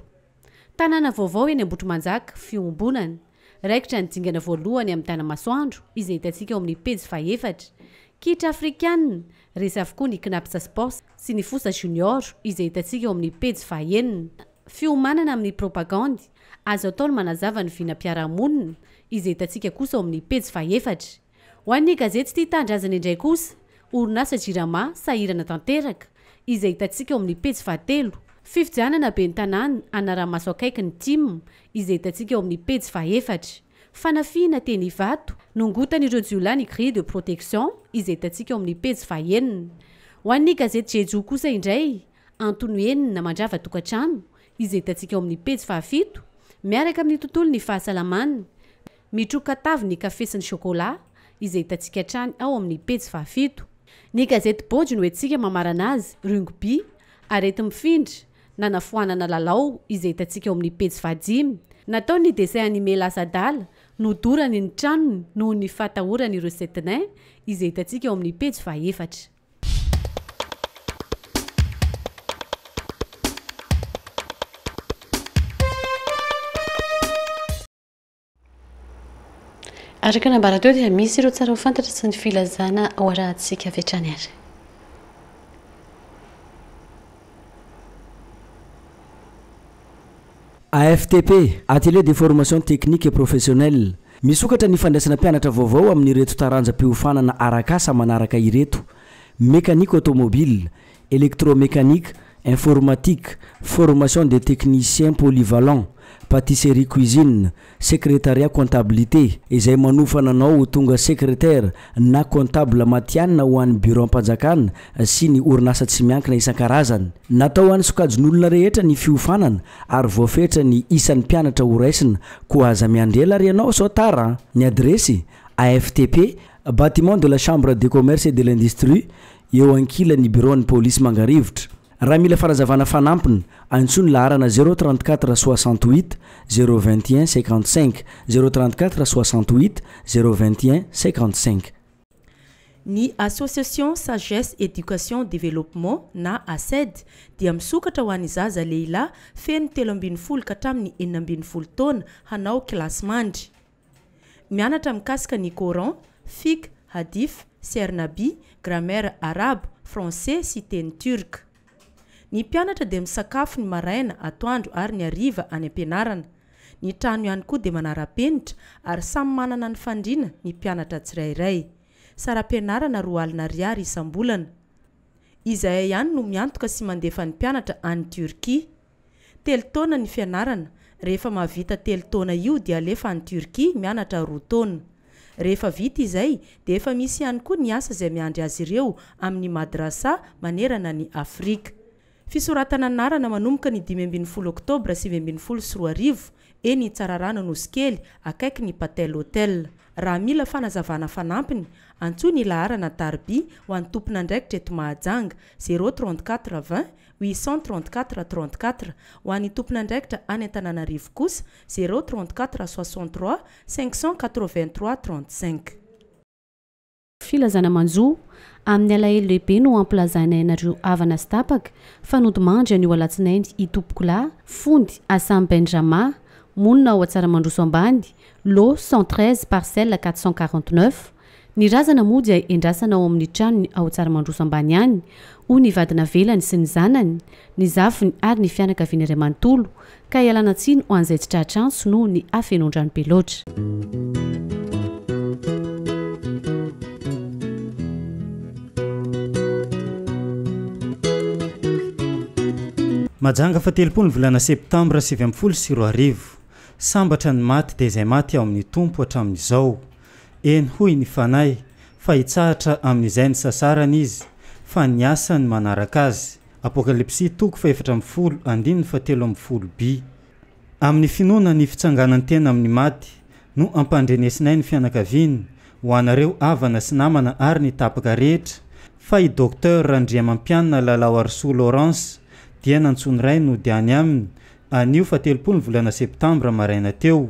Tanàna vaovao eny Ambohitrimanjaka, fiombonana. Raikitra ny dingana voalohany amin'ny Tanamasoandro izay hitantsika eo amin'ny pejy fahefatra. Kitra afrikanina, resy avokoa ny Cnaps Sports sy ny Fosa Junior izay hitantsika eo amin'ny pejy fahenina. Fiomanana amin'ny propagandy, azo atao ny manazava ny vinam-piarahamonina izay hitantsika kosa ao amin'ny pejy fahefatra. Ho an'ny gazety Tia Tanindrazana indray kosa, orinasa Jirama sahirana tanteraka, izay hitantsika ao amin'ny pejy fahatelo. Fifidianana ben'ny tanàna hanaraha-maso akaiky ny tim, izay hitantsika ao amin'ny pejy fahefatra. Fanafihana teny Ivato, nongotan'ireo jiolahy ny grille de protection, izay hitantsika ao amin'ny pejy fahenina. Ho an'ny gazety Jejoo kosa indray, antony enina mandrava tokantrano, izay hitantsika ao amin'ny pejy fahafito, miaraka amin'ny tontolon'ny fahasalamana. Mitroka tavy ny kafe sy ny chocolat, izay hitantsika hatrany ao amin'ny pejy fahafito. Ny gazety Bôjo no entintsika mamarana azy, Rugby, areti-mifindra, nanafoanana lalao, izay hitantsika ao amin'ny pejy fahadimy. Nataony ny dessin animé lasa adala, nodorany ny tranony noho ny fahatahorany ireo sept-nains, izay hitantsika ao amin'ny pejy fahefatra. Araka ny nambara teo dia misy ireo tsara ho fantatra sy ny filazana ho arahantsika avy hatrany ary. AFTP, Atelier de formation technique et professionnelle, Misokatra ny fandraisana mpianatra vaovao amin'ireto taranjam-piofanana arak'asa manaraka ireto, Mécanique automobile, Électromécanique, Informatique, Formation des techniciens polyvalents, Pâtisserie cuisine, Secrétariat comptabilité, izay manofana anao ho tonga secrétaire na comptable matihanina ho an'ny biraom-panjakana sy ny orinasa tsy miankina isan-karazany. Natao ho an'ny sokajin'olona rehetra ny fiofanana ary voafetra ny isan'ny mpianatra horaisina koa aza miandry ela ary ianao sao tara an! Ny adiresy, AFTP, Bâtiment de la Chambre de Commerce et de l'Industrie, eo ankilan'ny biraon'ny polisy Mangarivotra. Raha mila fanazavana fanampiny, antsoy ny laharana zéro 34 68 zéro 21 55, zéro 34 68 zéro 21 55. Ny Association Sagesse Education Développement na ASED dia misokatra ho an'ny zaza lehilahy feno 13 ka hatramin'ny 16 taona hanao kilasimandry. Mianatra mikasika ny Coran, Fiqh, Hadith, Siyar Nabi, Grammaire Arabo, Français sy teny Turc. Ny mpianatra dia misakafo ny maraina, atoandro ary ny hariva any am-pianarana. Ny trano ihany koa dia manara-penitra ary samy manana ny fandriana ny mpianatra tsirairay. Saram-pianarana 20 ariary isam-bolana. Izahay ihany no miantoka sy mandefa ny mpianatra any Turquie. Telo taona ny fianarana, rehefa mahavita telo taona io dia alefa any Turquie mianatra roa taona. Rehefa vita izay dia efa misy ihany koa ny asa izay miandry azy ireo amin'ny madrasa manerana an'i Afrika. Fisoratana anarana manomboka ny 15 oktobra 2019 eny Tsararano Anosikely, akaiky ny Patel Hotel. Raha mila fanazavana fanampiny, antsoy ny laharana tarby ho an'ny tompon'andraikitra eto Mahajanga, 0 34 20 834 34, ho an'ny tompon'andraikitra any Antananarivo kosa, 0 34 63 583 35. Filazana manjo, Amin'ny alahelo lehibe no ampilazainay anareo havana sy tapaka fa nodimandry anio alatsinainy i Tompokolahy Fondy Assam Benjama, monina ao Antsaramandroso Ambany, lot 113 parcelle 449. Ny razana moa dia endrasana ao amin'ny tranony ao Tsaramandroso Ambany ihany, hoy ny vady navelany sy ny zanany, ny zafiny ary ny fianakaviany iray manontolo, ka ialana tsiny ho an'izay tsy tratra antso noho ny hafenoan-drano be loatra. Mahajanga fahatelopolo ny volana septambra 2019. Sambatra ny maty dia izay maty ao amin'ny Tompo hatramin'izao. Eny hoy ny Fanahy, fa hitsahatra amin'izay nisasarany izy, fa ny asany manaraka azy. Apokalypsy toko fahefatra ambin'ny folo andininy fahatelo ambin'ny folo by. Amin'ny finoana ny fitsanganan-tena amin'ny maty no ampandrenesinay ny fianakaviany, ho anareo havana sy namana ary ny tapaka rehetra, fa i Docteur Randriamampianina Lalaoarisoa Laurence dia nantsoin'ny ray nody any aminy anio fahatelopolo ny volana septambra maraina teo.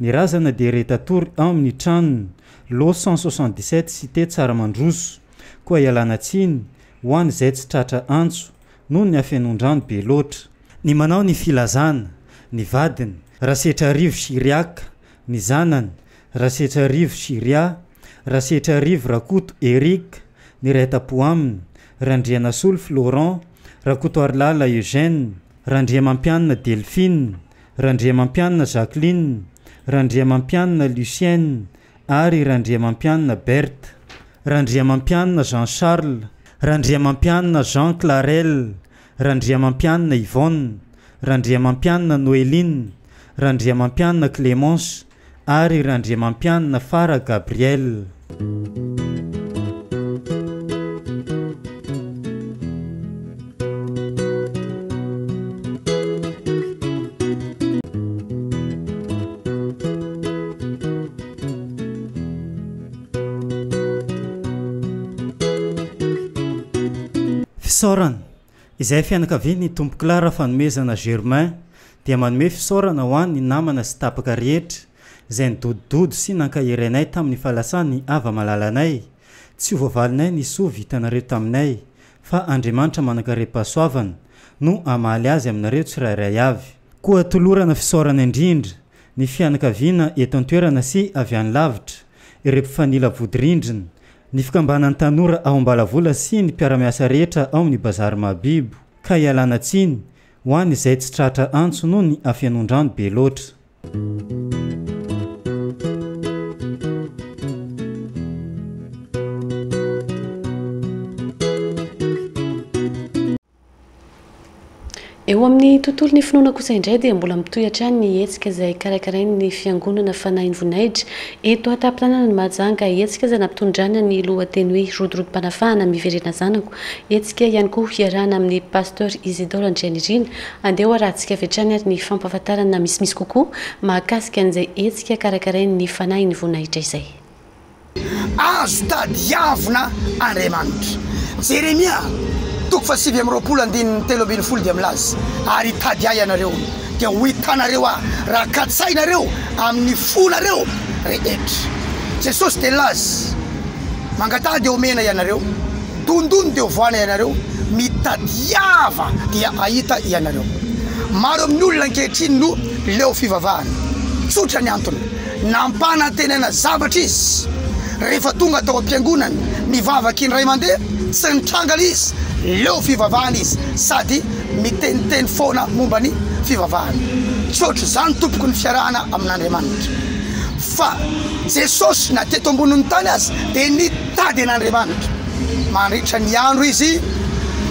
Ny razana dia re tatory ao amin'ny tranony, lot 177 cité Tsaramandroso. Koa ialana tsiny ho an'izay tsy tratra antso noho ny hafenoan-drano be loatra. Ny manao ny filazana, ny vadiny, Rasetrarivo Chiriac, ny zanany, Rasetrarivo Chiria, Rasetrarivo Rakoto Eric, ny iray tampo aminy, Randrianasolo Florent, Rakotoarilala Eugène, Randriamampianina Delphine, Randriamampianina Jacqueline, Randriamampianina Lucienne ary Randriamampianina Berthe, Randriamampianina Jean Charles, Randriamampianina Jean Clarel, Randriamampianina Yvonne, Randriamampianina Noeline, Randriamampianina Clémence ary Randriamampianina Fara Gabriel. Fisaorana. Izay fianakavian'ny Tompokolahy Rafanomezana Germain dia manome fisaorana ho an'ny namana sy tapaka rehetra izay nidodododo sy nankahery anay tamin'ny fahalasan'ny hava-malalanay. Tsy ho voavalinay ny soa vitanareo taminay fa Andriamanitra manankarem-pahasoavana no hamaly azy aminareo tsirairay avy. Koa tolorana fisaorana indrindra ny fianakaviana eto an-toerana sy avy any lavitra, ireo mpifanila vodirindrina, ny fikambanan'ny tanora ao Ambalavola sy ny mpiara-miasa rehetra ao amin'ny Bazary Mahabibo, ka ialana tsiny ho an'izay tsy tratra antso noho ny hafenoan-drano be loatra. Eo amin'ny tontolon'ny finoana kosa indray dia mbola mitohy hatrany ny hetsika izay karakarain'ny Fiangonana Fanahin'ny Voninahitra eto an-tampon-tanànan'i Mahajanga. Hetsika izay nampitondrana ny lohateny hoe Rodorodim-panafahana miverena zanako. Hetsika ihany koa hiarahana amin'ny Pasteur Isidore Andrianirina. Andeha ho arahantsika avy hatrany ary ny fampahafantarana misimisy kokoa mahakasika an'izay hetsika karakarain'ny Fanahin'ny Voninahitra izay. Azo tadiavina Andriamanitra. Jeremia, toko faha-29 andininy 13 dia milaza, Ary hitady Ahy ianareo, dia ho hitanareo Ahy, raha katsahinareo amin'ny fonareo rehetra. Jesosy dia nilaza, Mangataha dia homena ianareo, dondony dia hovohana ianareo, mitadiava dia hahita ianareo. Maro amin'ny olona ankehitriny no leo fivavahana. Tsotra ny antony. Nampanantenaina zavatra izy rehefa tonga tao am-piangonana, nivavaka indray mandeha, tsy nitranga ilay izy, leo fivavahana izy sady miteniteny foana momba ny fivavahana. Tsy ohatr'izany tompoko ny fiarahana amin'Andriamanitra. Fa Jesosy na teto ambonin'ny tany aza dia nitady an'Andriamanitra. Mandritra ny andro izy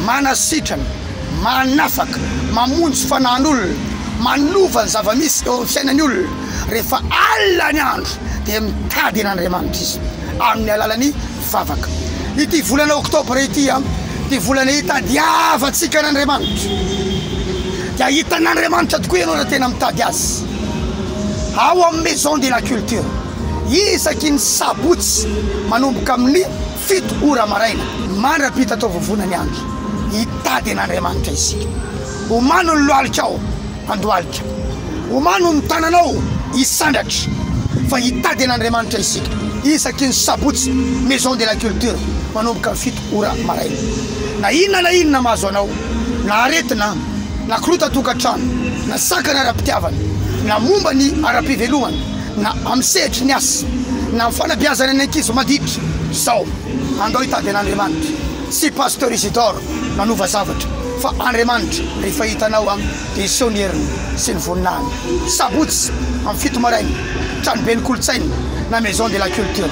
manasitrana, manafaka, mamonjy fanahin'olona, manova ny zava-misy eo amin'ny fiainan'ny olona. Rehefa alina ny andro dia mitady an'Andriamanitra izy amin'ny alalan'ny vavaka. Ity volana oktobra ity Ity volana hitadiavantsika an'Andriamanitra dia hitan'Andriamanitra tokoa ianao raha tena mitady Azy. Ao amin'ny Maison de la Culture, isaky ny sabotsy manomboka amin'ny 7 ora maraina mandra-pitatao-vovona ny andro, hitady an'Andriamanitra isika. Omano ny lohalikao handohalika. Omano ny tananao hisandratra fa hitady an'Andriamanitra isika isaky ny sabotsy Maison de la Culture manomboka ny 7 ora maraina. Na inona na inona mahazo anao, na aretina, na korotan-tokantrano, na sakana ara-pitiavana, na momba ny ara-pivelomana, na amin'ny sehatry ny asa, na amin'ny fanabeazana ny ankizy maditra, izao, andao hitady an'Andriamanitra. Tsy Pasteur Isidore nanova zavatra fa Andriamanitra rehefa hitanao an dia hiseho ny heriny sy ny voninahiny. Sabotsy amin'ny 7 maraina, tranoben'ny kolontsaina na maison de la culture.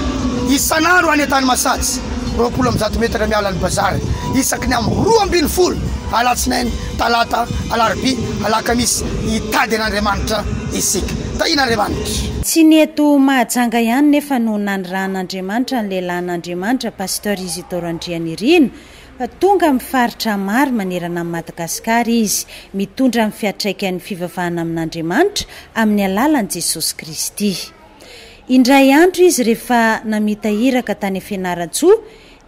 Isan'andro any Antanimasatsy, 120 metatra miala ny bazary, isaky ny amin'ny 12, alatsinainy, talata, alarobia, alakamisy, hitady an'Andriamanitra isika. Tahian'Andriamanitra. Tsy ny eto Mahajanga ihany nefa no nanirahan'Andriamanitra ny lehilahin'Andriamanitra Pasteur Isidore Andrianirina fa tonga amin'ny faritra maro manerana an'i Madagasikara izy mitondra ny fiantraikan'ny fivavahana amin'Andriamanitra amin'ny alalan'i Jesosy Kristy. Indray andro izy rehefa namita iraka tany Fianarantsoa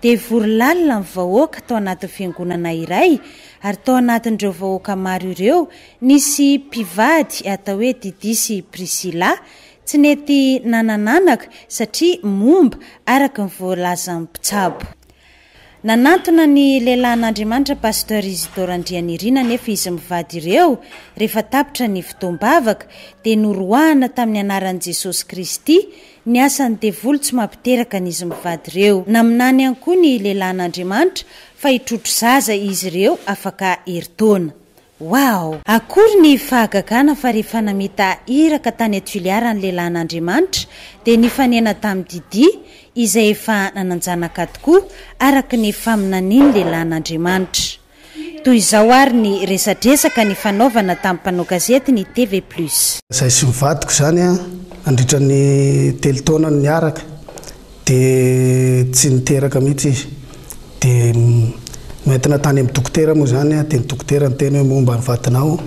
dia vory lalina ny vahoaka tao anatin'ny fiangonana iray ary tao anatin'ireo vahoaka maro ireo nisy mpivady atao hoe Didi sy Priscilla tsy nety nanan'anaka satria momba araka ny voalazan'ny mpitsabo. Nanantona ny lehilahin'Andriamanitra Pasteur Isidore Andrianirina anefa izy mivady ireo rehefa tapitra ny fotoam-bavaka dia noroahana tamin'ny anaran'i Jesosy Kristy ny asan'ny devoly tsy mampiteraka an'izy mivady ireo. Naminany ihany koa ny lehilahin'Andriamanitra fa hitrotro zaza izy ireo afaka herintaona. Wow! Akory ny fahagagana fa rehefa namita iraka tany Toliara ny lehilahin'Andriamanitra dia nifanena tamin'i Didi izay efa nanan-janaka tokoa araka ny faminanian'ny lehilahin'Andriamanitra. Toy izao ary ny resadresaka nifanaovana tamin'ny mpanao gazety ny TV Plus. Izahay sy ny vadiko izany nandritra ny telo taona no niaraka. Dia tsy niteraka mihitsy izy. Dia noentina tany amin'ny dokotera moa izany dia ny dokotera niteny hoe momba ny vadinao.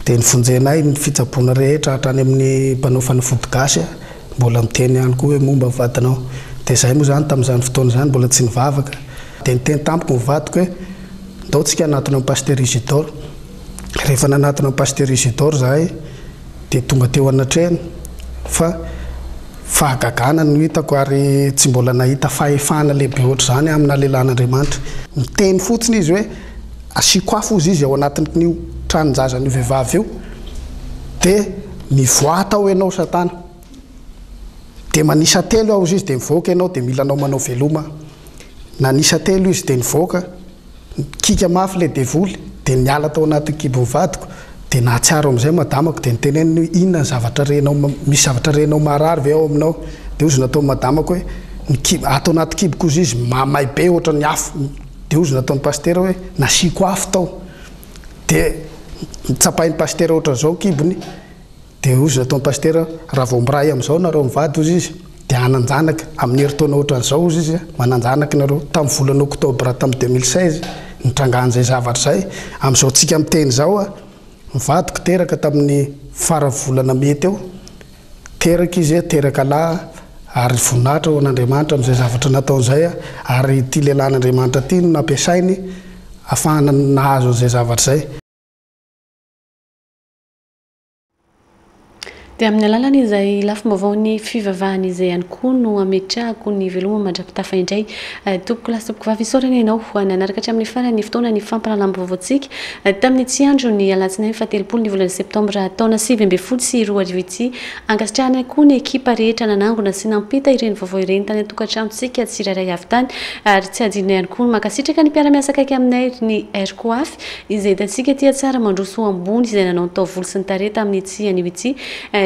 Dia novonjenay ny fitsaboana rehetra hatrany amin'ny mpanao fanafody gasy mbola miteny ihany koa hoe momba ny vadinao. Dia izahay moa izany tamin'izany fotoana izany mbola tsy nivavaka. Dia niteny tamiko ny vadiko hoe ndao tsika hanatona an'i Pasteur Isidore. Rehefa nanatona an'i Pasteur Isidore izahay dia tonga teo anatrehany fa Fahagagana no hitako ary tsy mbola nahita fahefana lehibe ohatr'izany amina lehilahin'Andriamanitra. Miteny fotsiny izy hoe asiako afo hozy izy ao anatin'io tranon-jazan'io vehivavy io dia mivoaha tao ianao satana. Dia manisa telo aho hozy izy dia mivoaka ianao dia mila anao manao veloma aho. Nanisa telo izy dia nivoaka. Nikiaka mafy ilay devoly dia niala tao anatin'ny kibon'ny vadiko dia nahatsiaro amin'izay madamako dia niteneniny hoe inona ny zavatra renao misy zavatra renao maharary ve ao aminao dia hozy nataon'ny madamako hoe ny kibo ato anaty kiboko hozy izy mamay be ohatran'ny afo dia hozy nataon'ny pasitera hoe nasiako afo tao dia notsapain'ny pasitera ohatran'izao ny kibony Dia hozy nataon'i Pasitera, raha vao miray amin'izao nareo mivady hozy izy, dia hanan-janaka, amin'ny herintaona ohatran'izao hozy izy, manan-janaka nareo. Tamin'ny volana oktobra tamin'ny 2016, nitrangan'izay zavatra izay. Amin'izao tsika miteny izao, ny vadiko teraka tamin'ny faran'ny volana mey teo, teraka izy, teraka lahy, ary voninahitra ho an'Andriamanitra amin'izay zavatra nataony izay, ary ity lehilahin'Andriamanitra ity no nampiasainy ahafahana nahazo an'izay zavatra izay. Dia amin'ny alalan'izay lafim-baovaon'ny fivavahana izay ihany koa no ametrahako ny veloma mandra-pitafa indray. Eh, tompoko lahy sy tompoko vavy, isaorana ianao nanaraka hatramin'ny farany ny fotoana ny fampahalalam-baovaontsika eh, tamin'ny tsy andro ny alatsinainy faha-telopolo ny volana septambra taona 2019 ity. Ankasitrahana koa ny ekipa rehetra nanangona sy nampita ireny vaovao ireny tany an-tokantranontsika tsirairay avy tany ary tsy hadinona ihany koa ny mankasitraka ny mpiara-miasa akaiky aminay ny Aircoaf Izay hitantsika aty tsara mandroso ho ambony izay nanao ny taovolo sy ny tarehy tamin'ity anio ity.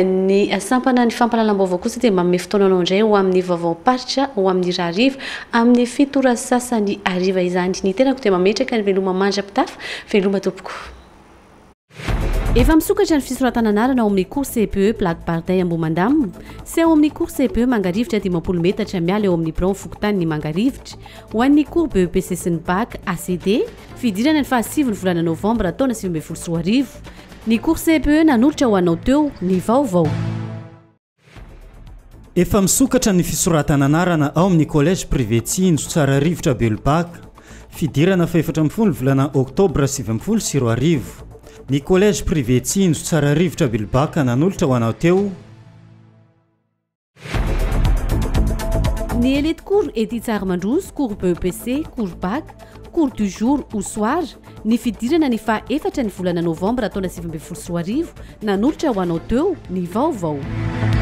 Ny sampana ny fampahalalam-baovao kosa dia manome fotoana anao indray ho amin'ny vaovaom-paritra ho amin'ny rahariva amin'ny 7 ora sasany hariva izany. Ny tenako dia mametraka ny veloma mandra-pitafa. Veloma tompoko. Efa misokatra ny fisoratana anarana ao amin'ny cours CPE Plaque Bardin Ambohimandamina sy ao amin'ny cours CPE Mangarivotra 50 metatra miala eo amin'ny biraon'ny fokontanin'i Mangarivotra. Ho an'ny cours BEPC sy ny Bac ACD, fidirana ny fahasivy ny volana novambra taona 2019. Ny cours CPE nanolotra ho anao teo ny vaovao. Efa misokatra ny fisoratana anarana ao amin'ny Collège Privé Tsinjo Tsararivotra Belobaka. Fidirana faha-14 ny volana oktobra 2019. Ny Collège Privé Tsinjo Tsararivotra Belobaka nanolotra ho anao teo. Ny Elite Cours ety Tsaramandroso, Cours BEPC, Cours Bac, Cours du jour ou soir, ny fidirana ny faha efatra ny volana novambra taona 2019 nanolotra ho anao teo ny vaovao.